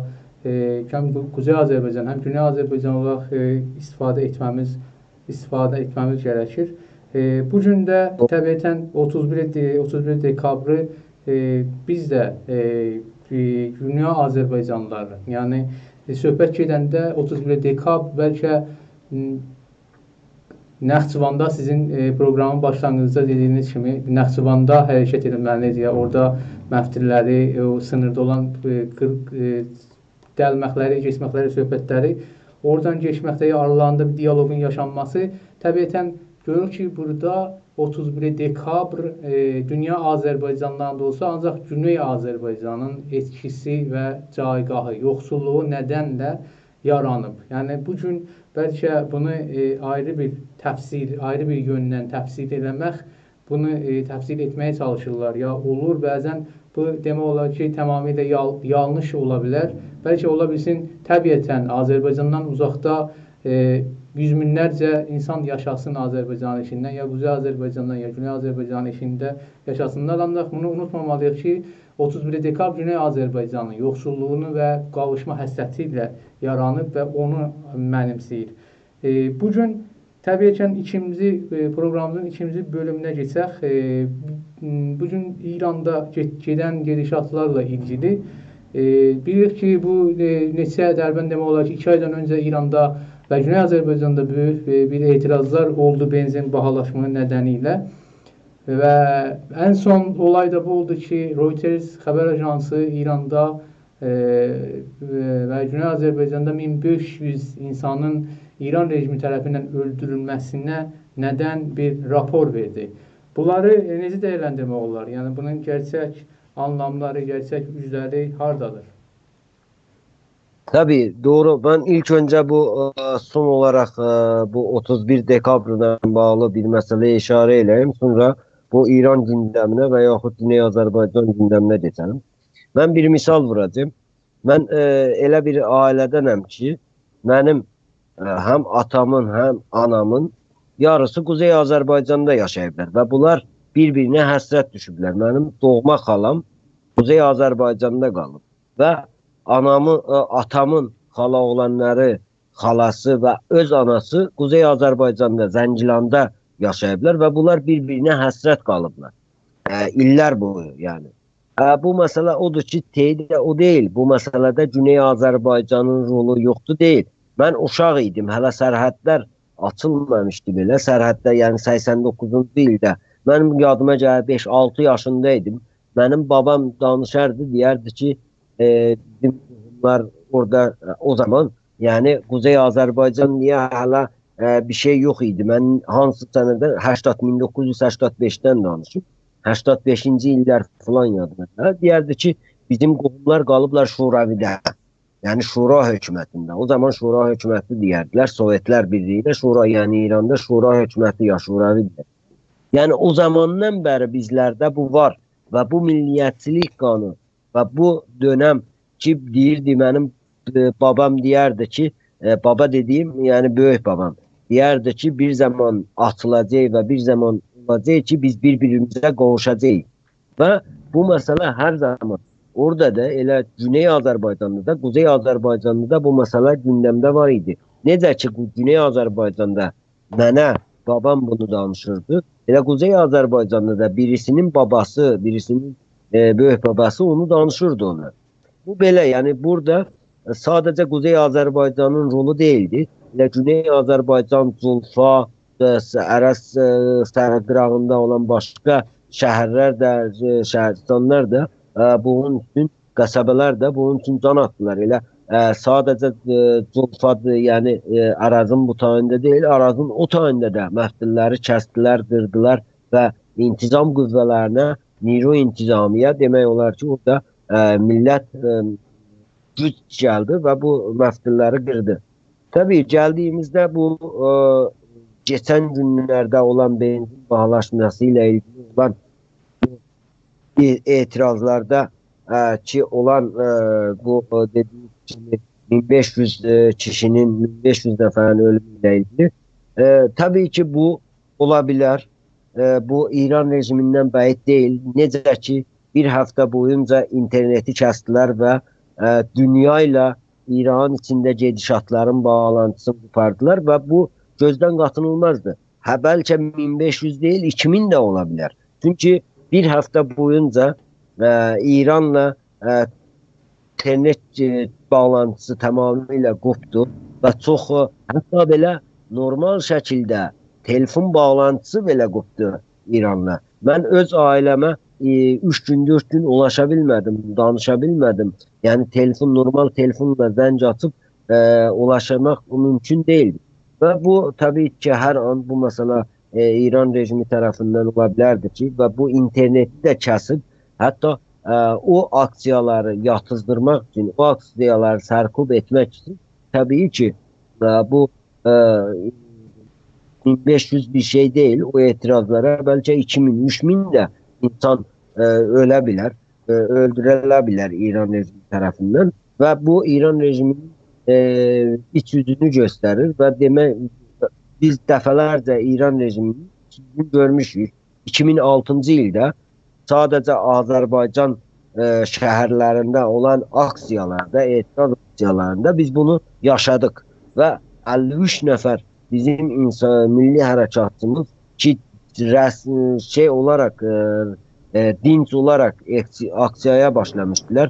ائ، هم قو-، قوزئی آذربایجان، هم گونئی آذربایجان اولاراق، ائ، ایستیفاده ائتمه‌میز، ایستیفاده ائتمه‌میز گره‌کیر. ائ، بو گون ده طبیعتاً اوتوز بیر، اوتوز بیر دئکابری، ائ، بیز ده، ائ، ائ، دونیا آذربایجانلیلاری، یعنی، ائ، صحبت گئدنده اوتوز بیر دئکابر بلکه، م، نخجواندا سیزین، ائ، پروگرامین باشلانغیجیندا دئدیگینیز کیمی نخجواندا حرکت ائدیلمه‌لیدیر، یا اورادا مفدلری، ائ، او سینیردا اولان، ائ، قیر-، ائ، دلمکلری، کئچمکلری، صحبتلری اورادان کئچمکده، یا آرالاریندا بیر دیالوقون یاشانماسی، طبیعتاً گؤروروک کی، بورادا اوتوز بیر دئکابر، ائ، دونیا آذربایجانلیلاریندا اولسا، آنجاق گونئی آذربایجانین ائتکیسی و جایگاهی، یوخسوللوغو ندنله یارانیب. یعنی، بو گون بلکه بونو، ائ، آیری بیر تفسیر، آیری بیر یؤندن تفسیر ائله‌مک، بونو، ائ، تفسیر ائتمه‌یه چالیشیرلار. یا اولور، بعضاً بو دئمک اولار کی، تمامیله یال-، یانلیش اولا بیلر. بلکه اولا بیلسین، طبیعتاً آذربایجاندان اوزاقدا، ائ، یوز مینلرجه اینسان یاشاسین آذربایجانین ایچینده، یا قوزئی آذربایجاندان، یا گونئی آذربایجانین ایچینده یاشاسینلار. آنجاق بونو اونوتمامالی‌ییق کی، اوتوز بیر دئکابر گونئی آذربایجانین یوخسوللوغونو و قاویشما حسرتی ایله یارانیب و اونو منیمسه‌ییر. ائ، بو گون طبیعتاً ایکینجی، ائ، پروگرامیمیزین ایکینجی بؤلومونه کئچک. ائ، م، بو گون ایراندا گئ-، گئدن گئدیشاتلارلا ایلگیلی. ائ، بیلیریک کی، بو، ائ، نئچه دربن دئمک اولار کی، ایکی آیدان اؤنجه ایراندا و گونئی آذربایجاندا بؤیوک، ائ، بیر اعتراضلار اولدو بنزین باهالاشماغی ندنیله. و ان سون اولای دا بو اولدو کی، رویترز خبر آژانسی ایراندا، ائ، ائ، و گونئی آذربایجاندا مین بئش یوز اینسانین ایران رژیمی طرفیندن اؤلدورولمه‌سینه ندن بیر راپور وئردی. بونلاری، ائ، نئجه دیرلندیرمک اولار؟ یعنی، بونون گئرچک آنلاملاری، گئرچک اوزلری هاردادیر؟ طبیعی، دوغرو. من ایلک اؤنجه بو، ائ، سون اولاراق، ائ، بو اوتوز بیر دئکابرله باغلی بیر مسئله‌یه ایشاره ائله‌ییم. سونرا بو ایران گوندمینه و یاخود گونئی آذربایجان گوندمینه کئچه‌لیم. من بیر مثال ووراجاغام. من، ائ، ائله بیر عائله‌دنم کی، منیم، ائ، هم آتامین، هم آنامین یاریسی قوزئی آذربایجاندا یاشاییبلار و بونلار بیر-بیرینه حسرت دوشوبلر. منیم دوغما خالام قوزئی آذربایجاندا قالیب. و آنامی، ائ، آتامین خالا اوغلانلاری، خالاسی و اؤز آناسی قوزئی آذربایجاندا، زنگیلاندا یاشاییبلار و بونلار بیر-بیرینه حسرت قالیبلار. ائ، ایللر بویو، یعنی. ائ، بو مسئله اودور کی، تئیید ده او دئییل. بو مسئله‌ده گونئی آذربایجانین رولو یوخدور، دئییل. من اوشاق ایدیم، هله سرحدلر آچیلمامیشدی بئله. سرحدلر، یعنی سکسن دوققوزونجو ایلده. منیم یادیما گلیر، بئش-آلتی یاشیندا ایدیم. منیم بابام دانیشاردی، دئیردی کی، ائ، بیزیم قوهوملار اورادا، ائ، او زامان، یعنی قوزئی آذربایجان دئیه هله، ائ، بیر شئی یوخ ایدی. من هانسی سنه‌ده، هشتاد، مین دوققوز یوز سکسن بئشدن دانیشیم. سکسن بئشینجی ایللر فلان یادیما گلیر. دئیردی کی، بیزیم قوهوملار قالیبلار شوروی‌ده. یعنی شورا حکومتینده. او زامان شورا حکومتی دئیردیلر، سووئتلر بیرلیگینه شورا، یعنی ایراندا شورا حکومتی یا شوروی دئییر. یعنی او زاماندان بری بیزلرده بو وار و بو میللیتچیلیک قانی و بو دؤنم کی، دئییردی، منیم، ائ، بابام دئیردی کی، ائ، بابا دئدیگیم، یعنی بؤیوک بابام، دئیردی کی، بیر زامان آتیلاجاق و بیر زامان اولاجاق کی، بیز بیر-بیریمیزه قوووشاجاغیق. و بو مسئله هر زامان اورادا دا، ائله گونئی آذربایجاندا دا، قوزئی آذربایجاندا دا بو مسئله گوندمده وار ایدی. نئجه کی، گو-، گونئی آذربایجاندا منه بابام بونو دانیشیردی، ائله قوزئی آذربایجاندا دا بیریسینین باباسی، بیریسینین، ائ، بؤیوک باباسی اونو دانیشیردی اونا. بو بئله، یعنی بورادا، ائ، ساده‌جه قوزئی آذربایجانین رولو دئییلدی. ائله گونئی آذربایجان، جولفا، ائ، س-، ارس، ائ، سر-، قیراغیندا اولان باشقا شهرلر ده، ائ، شهرستانلار دا، ائ، بونون اوچون، قصبه‌لر ده بونون اوچون جان آتدیلار. ائله، ائ، ساده‌جه، ائ، جولفادیر، یعنی، ائ، آرازین بو تاییندا دئییل، آرازین او تاییندا دا مفتوللری کسدیلر، قیردیلار و انتظام قوه‌لرینه، نیروی انتظامی‌یه دئمک اولار کی، اورادا، ائ، میللت، ائ، گوج گلدی و بو مفتوللری قیردی. طبیعی، گلدیگیمیزده بو، ائ، کئچن گونلرده اولان بنزین باهالاشماسی ایله ایلگیلی اولان ائ-، اعتراضلاردا، ائ، کی اولان، ائ، بو، ائ، دئدیگیم کیمی مین بئش یوز، ائ، کیشی‌نین، مین بئش یوز نفرین اؤلومو ایله ایلگیلی. ائ، طبیعی کی، بو اولا بیلر. ائ، بو ایران رژیمیندن بعید دئییل. نئجه کی، بیر هفته بویونجا اینترنتی کسدیلر و، ائ، دونیا ایله ایرانین ایچینده گئدیشاتلارین باغلانتیسینی قوپاردیلار و بو گؤزدن قاچینیلمازدیر. هه، بلکه مین بئش یوز دئییل، ایکی مین ده اولا بیلر. چونکی بیر هفته بویونجا، ائ، ایرانلا، ائ، اینترنت، ائ، باغلانتیسی تمامیله قوپدو و چوخ، ائ، حتی بئله نورمال شکیلده تلفن باغلانتیسی بئله قوپدو ایرانلا. من اؤز عائله‌مه، ائ، اوچ گون، دؤرد گون اولاشا بیلمه‌دیم، دانیشا بیلمه‌دیم. یعنی تلفن، نورمال تلفنله زنگ آچیب، ائ، اولاشماق مومکون دئییل. و بو، طبیعی کی، هر آن بو مسئله، ائ، ایران رژیمی طرفیندن اولا بیلردی کی، و بو اینترنتی ده کسیب، حتی، ائ، او آکسییالاری یاتیزدیرماق اوچون، او آکسییالاری سرکوب ائتمک اوچون، طبیعی کی، ائ، بو، ائ، مین بئش یوز بیر شئی دئییل، او اعتراضلارا بلکه ایکی مین، اوچ مین ده اینسان، ائ، اؤله بیلر، ائ، اؤلدوروله بیلر ایران رژیمی طرفیندن و بو ایران رژیمی‌نین، ائ، ایچ اوزونو گؤستریر و دئمک، بیز دفعه‌لرجه ایران رژیمی‌نین ایچ اوزونو گؤرموشوک. ایکی مین آلتینجی ایلده ساده‌جه آذربایجان، ائ، شهرلرینده اولان آکسییالاردا، اعتراض آکسییالاریندا بیز بونو یاشادیق و اللی اوچ نفر بیزیم اینسان، میللی حرکاتچیمیز کی، رسمی شئی اولاراق، ائ، ائ، دینج اولاراق اکسی-، آکسییایا باشلامیشدیلار.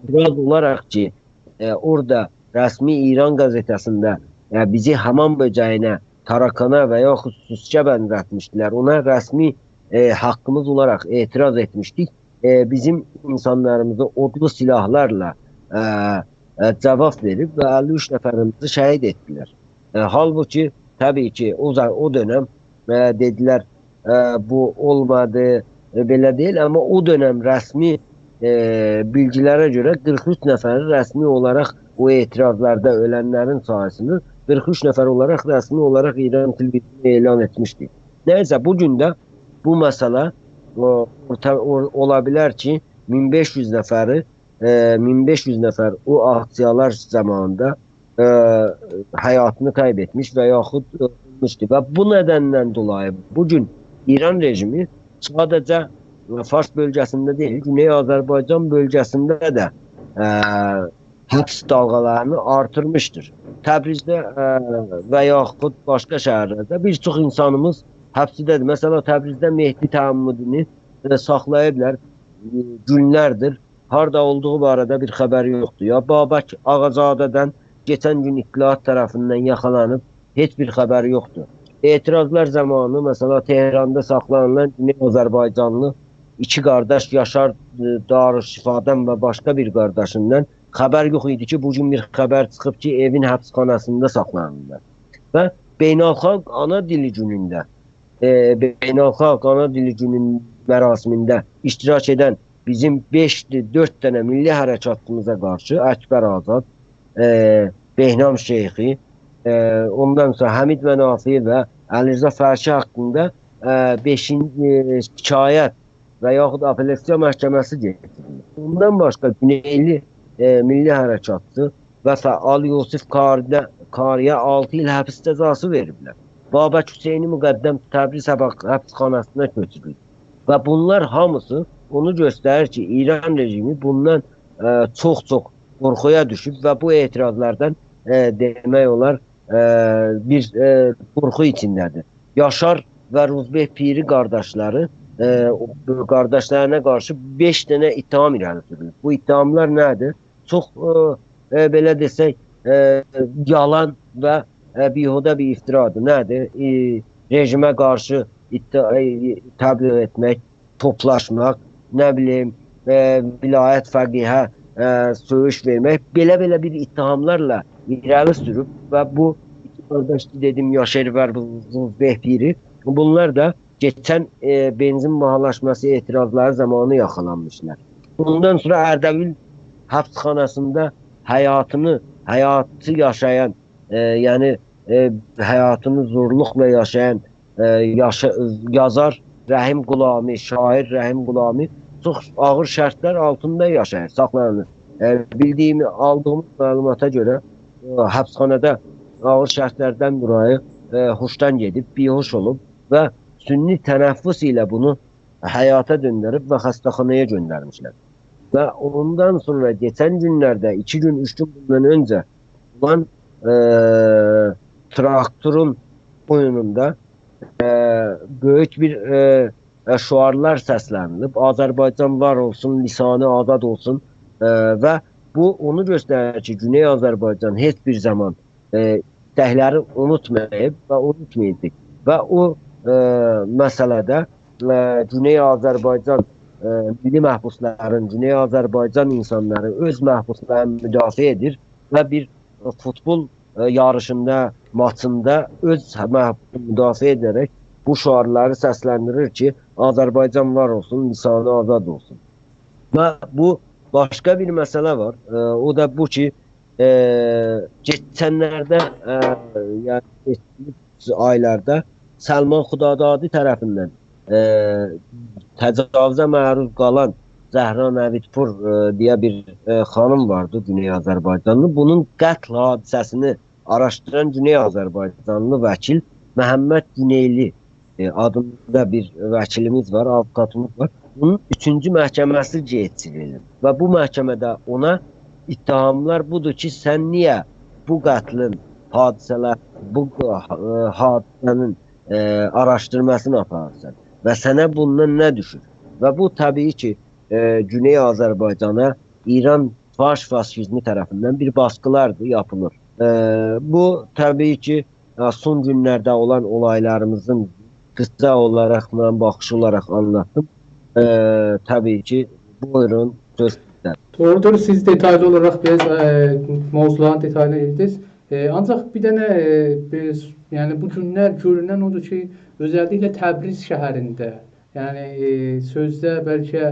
اعتراض اولاراق کی، ائ، اورادا رسمی ایران قزئته‌سینده، ائ، بیزی حامام بؤجه‌یینه، تاراکانا و یاخود سوسکه بنزتمیشدیلر. اونا رسمی، ائ، حاققیمیز اولاراق اعتراض ائتمیشدیک. ائ، بیزیم اینسانلاریمیزی اودلو سلاحلارلا، ائ، ائ، جاواب وئریب و اللی اوچ نفریمیزی شهید ائتدیلر. ائ، حالبوکی، طبیعی کی، او زا-، او دؤنم، ائ، دئدیلر، ائ، بو اولمادی، ائ، بئله دئییل. آمما او دؤنم رسمی، ائ، بیلگیلره گؤره قیرخ اوچ نفری رسمی اولاراق، او اعتراضلاردا اؤلنلرین ساییسینی قیرخ اوچ نفر اولاراق رسمی اولاراق ایران تلویزیونو اعلان ائتمیشدی. نه‌یسه، بو گون ده بو مسئله، او، اورتا-، او-، اولا بیلر کی، مین بئش یوز نفری، ائ، مین بئش یوز نفر او آکسییالار زامانیندا، ائ، حیاتینی غیب ائتمیش و یاخود اؤلموشدو. و بو ندندن دولایی بو گون ایران رژیمی ساده‌جه، فارس بؤلگه‌سینده دئییل، گونئی آذربایجان بؤلگه‌سینده ده، ائ، حبس دالغالارینی آرتیرمیشدیر. تبریزده، ائ، و یاخود باشقا شهرلرده بیر چوخ اینسانیمیز حبسده‌دیر. مثلا، تبریزده مهدی تعمدی‌نی، ائ، ساخلاییبلار، ائ، گونلردیر. هاردا اولدوغو باره‌ده بیر خبر یوخدور. یا بابک آغازاده‌دن کئچن گون اطلاعات طرفیندن یاخالانیب، هئچ بیر خبری یوخدور. اعتراضلار زامانی، مثلا، تهراندا ساخلانیلان گونئی آذربایجانلی ایکی قارداش، یاشار، ائ، دارالشفادان و باشقا بیر قارداشیندان خبر یوخ ایدی کی، بو گون بیر خبر چیخیب کی، ائوین حبسخاناسیندا ساخلانیرلار. و بین‌الخالق آنا دیلی گونونده، ائ، بین‌الخالق آنا دیلی گونون مراسمینده اشتراک ائدن بیزیم بئش، دؤرد دنه میللی حرکاتیمیزا قارشی اکبر آزاد، ائ، بهنام شیخی، ائ، اوندان سونرا حمید منافعی و علیرضا فرشی حاقیندا، ائ، بئشین-، ائ، شکایت و یاخود آپلیاسیا محکمه‌سی گئتدیریلیر. بوندان باشقا گونئیلی، ائ، میللی حرکاتچی و فعال یوسف کاری‌یه، کاری‌یه آلتی ایل حبس جزاسی وئریبلر. بابک حسینی مقدم تبریز حبس-، حبسخاناسینا کؤچورولدو. و بونلار هامیسی اونو گؤستریر کی، ایران رژیمی بوندان، ائ، چوخ-چوخ قورخویا دوشوب و بو اعتراضلاردان، ائ، دئمک اولار، ائ، بیر، ائ، قورخو ایچینده‌دیر. یاشار و روزبه پیری قارداشلاری، ائ، قارداشلارینا قارشی بئش دنه اتهام ایره‌لی سورولوب. بو اتهاملار نه‌دیر؟ چوخ، ائ، ائ، بئله دئسک، ائ، یالان و، ائ، بیهوده بیر افترادیر. نه‌دیر؟ ائ، رژیمه قارشی ادعا-، ائ، تبلیغ ائتمک، توپلاشماق، نه بیلیم، ائ، ولایت فقیهه، ائ، سؤیوش وئرمک، بئله-بئله بیر اتهاملارلا ایره‌لی سوروب و بو ایکی قارداش کی، دئدیم، یاشار و روزبه پیری، بونلار دا کئچن، ائ، بنزین باهالاشماسی اعتراضلاری زامانی یاخالانمیشلار. اوندان سونرا اردبیل حبسخاناسیندا حیاتینی، حیاتی یاشایان، ائ، یعنی، ائ، حیاتینی زورلوقلا یاشایان، ائ، یاشا-، یازار رحیم غلامی، شاعر رحیم غلامی چوخ آغیر شرطلر آلتیندا یاشاییر، ساخلانیر. ائ، بیلدیگیم، آلدیغیم معلوماتا گؤره، ائ، حبسخانادا آغیر شرطلردن دولایی، ائ، هوشدان گئدیب، بیهوش اولوب و سنی تنفس ایله بونو حیاتا دؤندریب و خسته‌خانایا گؤندرمیشلر. و اوندان سونرا کئچن گونلرده، ایکی گون، اوچ گون بوندان اؤنجه اولان، ائ، تراکتورون اویونوندا، ائ، بؤیوک بیر، ائ، ائ، شعارلار سسلنیلیب. «آذربایجان وار اولسون، لسانی آزاد اولسون.» ائ، و بو اونو گؤستریر کی، گونئی آذربایجان هئچ بیر زامان، ائ، ایستکلری اونوتماییب و اونوتمایاجاق. و او، ائ، مسئله‌ده، ائ، گونئی آذربایجان، ائ، میللی محبوسلارین، گونئی آذربایجان اینسانلاری اؤز محبوسلارینی مدافعه ائدیر و بیر، ائ، فوتبال، ائ، یاریشیندا، ماچیندا اؤز محبوسونو مدافعه ائده‌رک بو شعارلاری سسلندیریر کی، «آذربایجان وار اولسون، لسانی آزاد اولسون.» و بو باشقا بیر مسئله وار. ائ، او دا بو کی، ائ، کئچنلرده، ائ، یعنی کئچمیش آیلاردا سلمان خدادادی طرفیندن، ائ، تجاوزه معروض قالان زهرا نویدپور، ائ، دئیه بیر، ائ، خانیم واردی، گونئی آذربایجانلی. بونون قتل حادثه‌سینی آراشدیران گونئی آذربایجانلی وکیل محمد گونئیلی، ائ، آدیندا بیر وکیلیمیز وار، آووکاتیمیز وار. بونون اوچونجو محکمه‌سی کئچیریلیر و بو محکمه‌ده اونا اتهاملار بودور کی، سن نییه بو قتلین حادثه‌لر، بو، ائ، حادثه‌نین، ائ، آراشدیرماسینی آپاریرسان و سنه بوندان نه دوشور؟ و بو، طبیعی کی، ائ، گونئی آذربایجانا ایران فارس فاشیزمی طرفیندن بیر باسقیلاردیر، یاپیلیر. ائ، بو، طبیعی کی، ائ، سون گونلرده اولان اولایلاریمیزین قیسا اولاراق، من باخیش اولاراق آنلاتدیم. ائ، طبیعی کی، بویورون، سؤز سیزده‌دیر. دوغرودور، سیز دئتایلی اولاراق بیر آز، ائ، موضوعلارین دئتایلینا گیردینیز. ائ، آنجاق بیر دنه، ائ، بیز، یعنی بو گونلر گؤرونن اودور کی، اؤزللیکله تبریز شهرینده، یعنی، ائ، سؤزده بلکه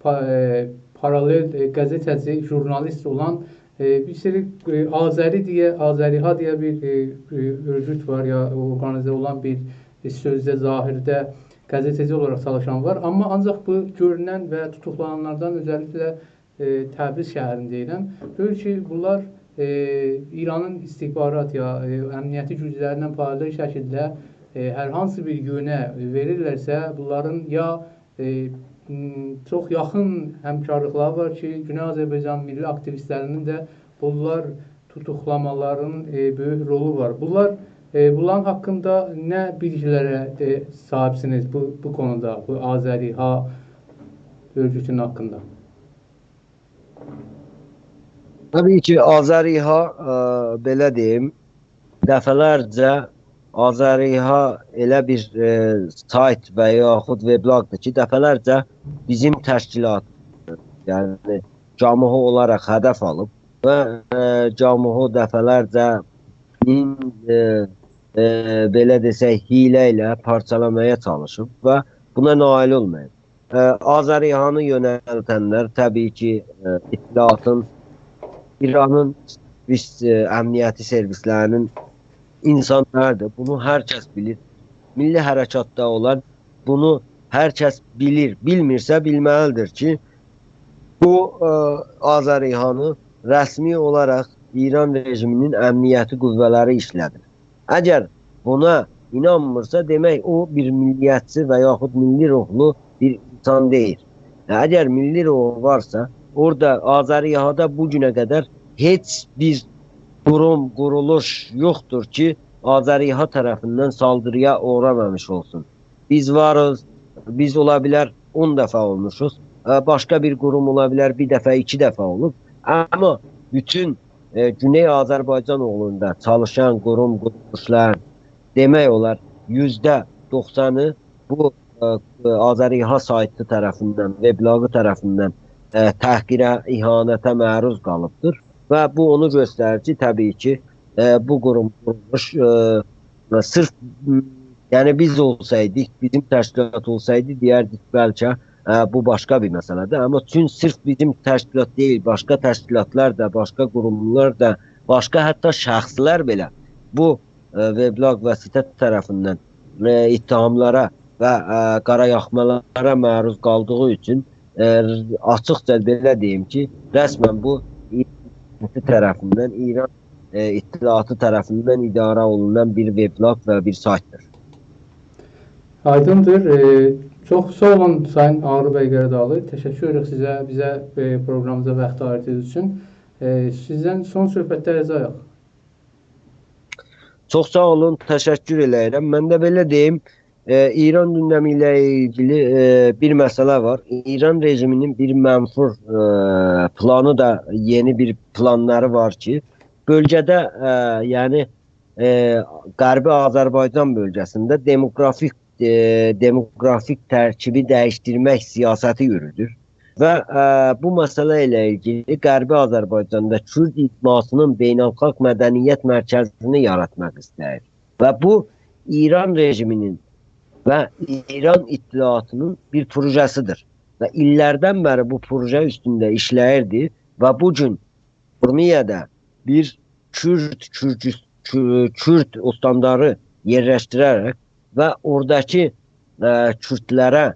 پا-، ائ، پارالل، ائ، قزئته‌چی، ژورنالیست اولان، ائ، بیر سری، ائ، آذری دئیه، آذری‌ها دئیه بیر، ائ، ائ، اؤرگوت وار، یا اورقانیزه اولان بیر، ائ، سؤزده، ظاهرده قزئته‌چی اولاراق چالیشان وار. آمما آنجاق بو گؤرونن و توتوقلانانلاردان اؤزللیکله، ائ، تبریز شهرینی دئییرم. گؤرور کی، بونلار، ائ، ایرانین استخبارات یا، ائ، امنیتی گوجلریندن پارالل شکیلده، ائ، هر هانسی بیر یؤنه وئریرلرسه، بونلارین یا، ائ، م، چوخ یاخین همکارلیقلاری وار کی، گونئی آذربایجان میللی آکتیویستلرینین ده بونلار توتوقلامالارینین، ائ، بؤیوک رولو وار. بونلار، ائ، بونلارین حاقیندا نه بیلگیلره، ائ، صاحیبسینیز بو، بو قونودا، بو آذری‌ها اؤرگوتونون حاقیندا؟ طبیعی کی، آذری‌ها، ائ، بئله دئییم، دفعه‌لرجه آذری‌ها ائله بیر، ائ، سایت و یاخود وبلاگ‌دیر کی، دفعه‌لرجه بیزیم تشکیلات، یعنی گاموحو اولاراق هدف آلیب و، ائ، گاموحو دفعه‌لرجه مین، ائ، ائ، بئله دئسک، حیله ایله پارچالامایا چالیشیب و بونا نائل اولماییب. ائ، آذری‌هانی یؤنلدنلر طبیعی کی، ائ، اطلاعاتین، ایرانین ایچ، ائ، امنیتی سرویسلرینین اینسانلاریدیر. بونو هر کس بیلیر. میللی حرکاتدا اولان بونو هر کس بیلیر. بیلمیرسه، بیلمه‌لیدیر کی، بو، ائ، آذری‌هانی رسمی اولاراق ایران رژیمینین امنیتی قوه‌لری ایشله‌دیر. اگر بونا اینانمیرسا، دئمک، او بیر میللیتچی و یاخود میللی روحلو بیر اینسان دئییل. اگر میللی روحو وارسا، اورادا آذری‌هادا بو گونه قدر هئچ بیر قوروم، قورولوش یوخدور کی، آذری‌ها طرفیندن سالدیری‌یا اوغرامامیش اولسون. بیز واریق، بیز اولا بیلر اون دفعه اولموشوق. ائ، باشقا بیر قوروم اولا بیلر بیر دفعه، ایکی دفعه اولوب. آمما بوتون، ائ، گونئی آذربایجان اوغروندا چالیشان قوروم، قورولوشلار، دئمک اولار، یوزده دوخسانی بو، ائ، ائ، آذری‌ها سایتی طرفیندن، وبلاگی طرفیندن، ائ، تحقیره، اهانته معروض قالیبدیر. و بو اونو گؤستریر کی، طبیعی کی، ائ، بو قوروم، قورولوش، ائ، صرف، م، یعنی بیز اولسایدیق، بیزیم تشکیلات اولسایدی، دئیردیک بلکه، ائ، بو باشقا بیر مسئله‌دیر. آمما چون صرف بیزیم تشکیلات دئییل، باشقا تشکیلاتلار دا، باشقا قوروملار دا، باشقا حتی شخصلر بئله بو، ائ، وبلاگ و سایت طرفیندن، ائ، اتهاملارا و، ائ، قارایاخمالارا معروض قالدیغی اوچون، ائ، آچیقجا بئله دئییم کی، رسماً بو ایران طرفیندن، ایران، ائ، اطلاعاتی طرفیندن اداره اولونان بیر وبلاگ و بیر سایتدیر. آیدیندیر. ائ، چوخ ساغ اولون، سایین آغرو بی قاراداغلی. تشکر ائدیریک سیزه، بیزه، ائ، پروقرامیمیزا واخت آییردیغینیز اوچون. ائ، سیزدن سون صحبتلر ریجا ائدیریک. چوخ ساغ اولون، تشکر ائله‌ییرم. من ده بئله دئییم، ائ، ایران گوندمی ایله ایلگیلی، ائ، بیر مسئله وار. ایران رژیمینین بیر منفور، ائ، پلانی دا، یئنی بیر پلانلاری وار کی، بؤلگه‌ده، ائ، یعنی، ائ، غربی آذربایجان بؤلگه‌سینده دموگرافیک، ائ، دموگرافیک ترکیبی دییشدیرمک سیاستی یورودور. و، ائ، بو مسئله ایله ایلگیلی غربی آذربایجاندا کورد اجماعسینین بین‌الخالق مدنیت مرکزینی یاراتماق ایسته‌ییر. و بو ایران رژیمینین و ایران اطلاعاتینین بیر پروژه‌سیدیر. و ایللردن بری بو پروژه اوستونده ایشله‌ییردی و بو گون اورمیه‌ده بیر کورد، کورد، کورد، کورد استانداری یئرلشدیره‌رک و اوراداکی، ائ، کوردلره،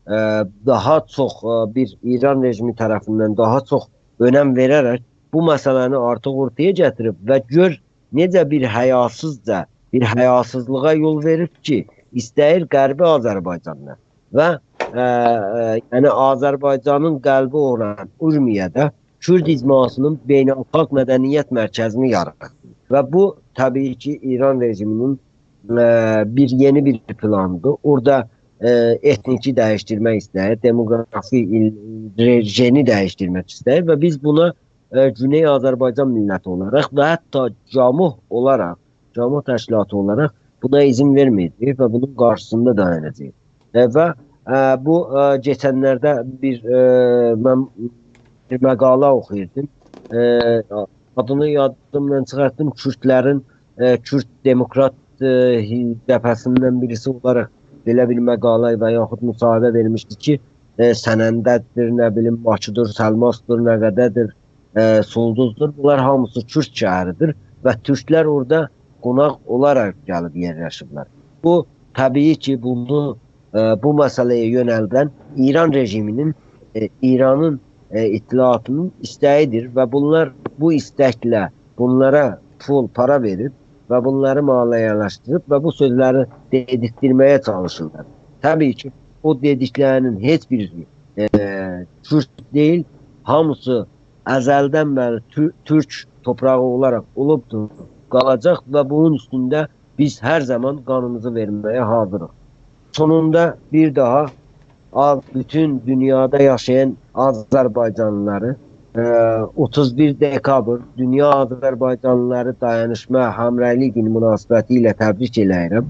ائ، داها چوخ، ائ، بیر ایران رژیمی طرفیندن داها چوخ اؤنم وئره‌رک بو مسئله‌نی آرتیق اورتایا گتیریب و گؤر نئجه بیر حیاسیزجا، بیر حیاسیزلیغا یول وئریب کی، ایسته‌ییر غربی آذربایجاندا و، ائ، ائ، یعنی آذربایجانین قلبی اولان اورمیه‌ده کورد اجماعسینین بین‌الخالق مدنیت مرکزینی یاراتسین. و بو، طبیعی کی، ایران رژیمینین، ائ، بیر یئنی بیر پلانیدیر. اورادا، ائ، ائتنیکی دییشدیرمک ایسته‌ییر، دموگرافی ایل-، رژیمی دییشدیرمک ایسته‌ییر و بیز بونا، ائ، گونئی آذربایجان میللتی اولاراق و حتی گاموح اولاراق، گاموح تشکیلاتی اولاراق بونا اذن وئرمه‌یه‌جه‌ییک و بونون قارشیسیندا دایاناجاغیق. ائ، و، ائ، بو، ائ، کئچنلرده بیر، ائ، من بیر مقاله اوخویوردوم. ائ، آدینی یادیمدان چیخارتدیم. کوردلرین، ائ، کورد دموکرات، ائ، هی-، جبهه‌سیندن بیریسی اولاراق بئله بیر مقاله و یاخود مصاحبه وئرمیشدی کی، ائ، سننده‌دیر، نه بیلیم، باکیدیر، سلماسدیر، نقده‌دیر، ائ، سولدوزدور. بونلار هامیسی کورد شهریدیر و تورکلر اورادا قوناق اولاراق گلیب یئرلشیبلر. بو، طبیعی کی، بونو، ائ، بو مسئله‌یه یؤنلدن ایران رژیمینین، ائ، ایرانین، ائ، اطلاعاتینین ایسته‌ییدیر و بونلار بو ایستکله بونلارا پول، پارا وئریب و بونلاری مالیه‌لشدیریب و بو سؤزلری دئدیرتمه‌یه چالیشیرلار. طبیعی کی، او دئدیکلری‌نین هئچ بیری، ائ، تورک دئییل، هامیسی ازلدن بری تو-، تورک توپراغی اولاراق اولوبدور، قالاجاق و بونون اوستونده بیز هر زامان قانیمیزی وئرمه‌یه حاضیریق. سونوندا بیر داها آذ-، بوتون دونیادا یاشایان آذربایجانلیلاری، ائ، اوتوز بیر دکابر دونیا آذربایجانلیلاری دایانیشما همرأیلیک گونو مناسبتی ایله تبریک ائله‌ییرم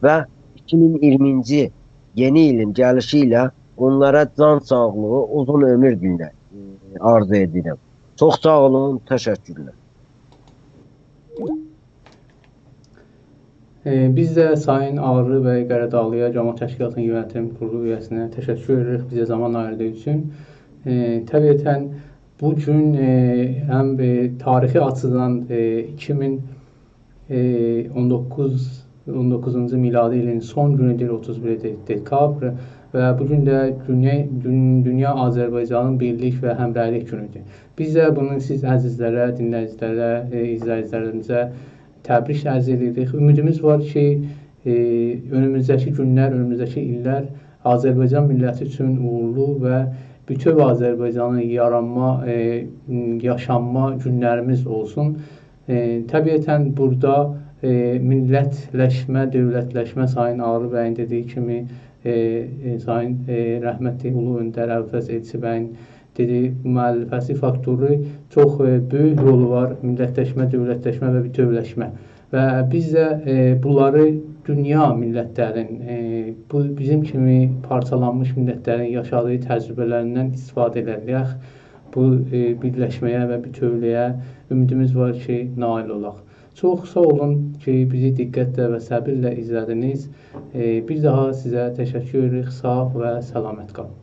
و ایکی مین اییرمینجی یئنی ایلین گلیشی ایله اونلارا جان ساغلیغی، اوزون عؤمور دیله‌مک، ائ، آرزو ائدیرم. چوخ ساغ اولون، تشکرلر. ائ، بیز ده سایین آغرلی بی قاراداغلی‌یا، جماعت تشکیلاتی‌نین یؤنتیم قورولو اویه‌سینه تشکر ائدیریک بیزه زامان آییردیغی اوچون. ائ، طبیعتاً بو گون، ائ، هم، ائ، تاریخی آچیدان، ائ، ایکی مین، ائ، اون دوققوز، اون دوققوزونجو میلادی ایلین سون گونودور، اوتوز بیر ده-، دکابر و بو گون ده دونیا، دون-، دونیا آذربایجانین بیرلیک و همرأیلیک گونودور. بیز ده بونو سیز عزیزلره، دینله‌ییجیلره، ائ، ایزله‌ییجیلریمیزه تبریک عرض ائدیریک. اومیدیمیز وار کی، ائ، اؤنوموزده‌کی گونلر، اؤنوموزده‌کی ایللر آذربایجان میللتی اوچون اوغورلو و بوتؤو آذربایجانین یارانما، ائ، یاشانما گونلریمیز اولسون. ائ، طبیعتاً بورادا، ائ، میللتلشمه، دؤولتلشمه، سایین آغرلی بیین دئدیگی کیمی، ائ، ائ، سایین، ائ، رحمتلی اولو اؤندر ابوالفضل ائلچی بیین دئدی، مؤلفه‌سی فاکتورو چوخ، ائ، بؤیوک رولو وار میللتلشمه، دؤولتلشمه و بوتؤولشمه. و بیز ده، ائ، بونلاری دونیا میللتلرین، ائ، بو بیزیم کیمی پارچالانمیش میللتلرین یاشادیغی تجربه‌لریندن استفاده ائده‌رک بو، ائ، بیرلشمه‌یه و بوتؤولویه اومیدیمیز وار کی، نایل اولاق. چوخ ساغ اولون کی، بیزی دقتله و صبرله ایزله‌دینیز. ائ، بیر داها سیزه تشکر ائدیریک. ساغ و سلامت قالین.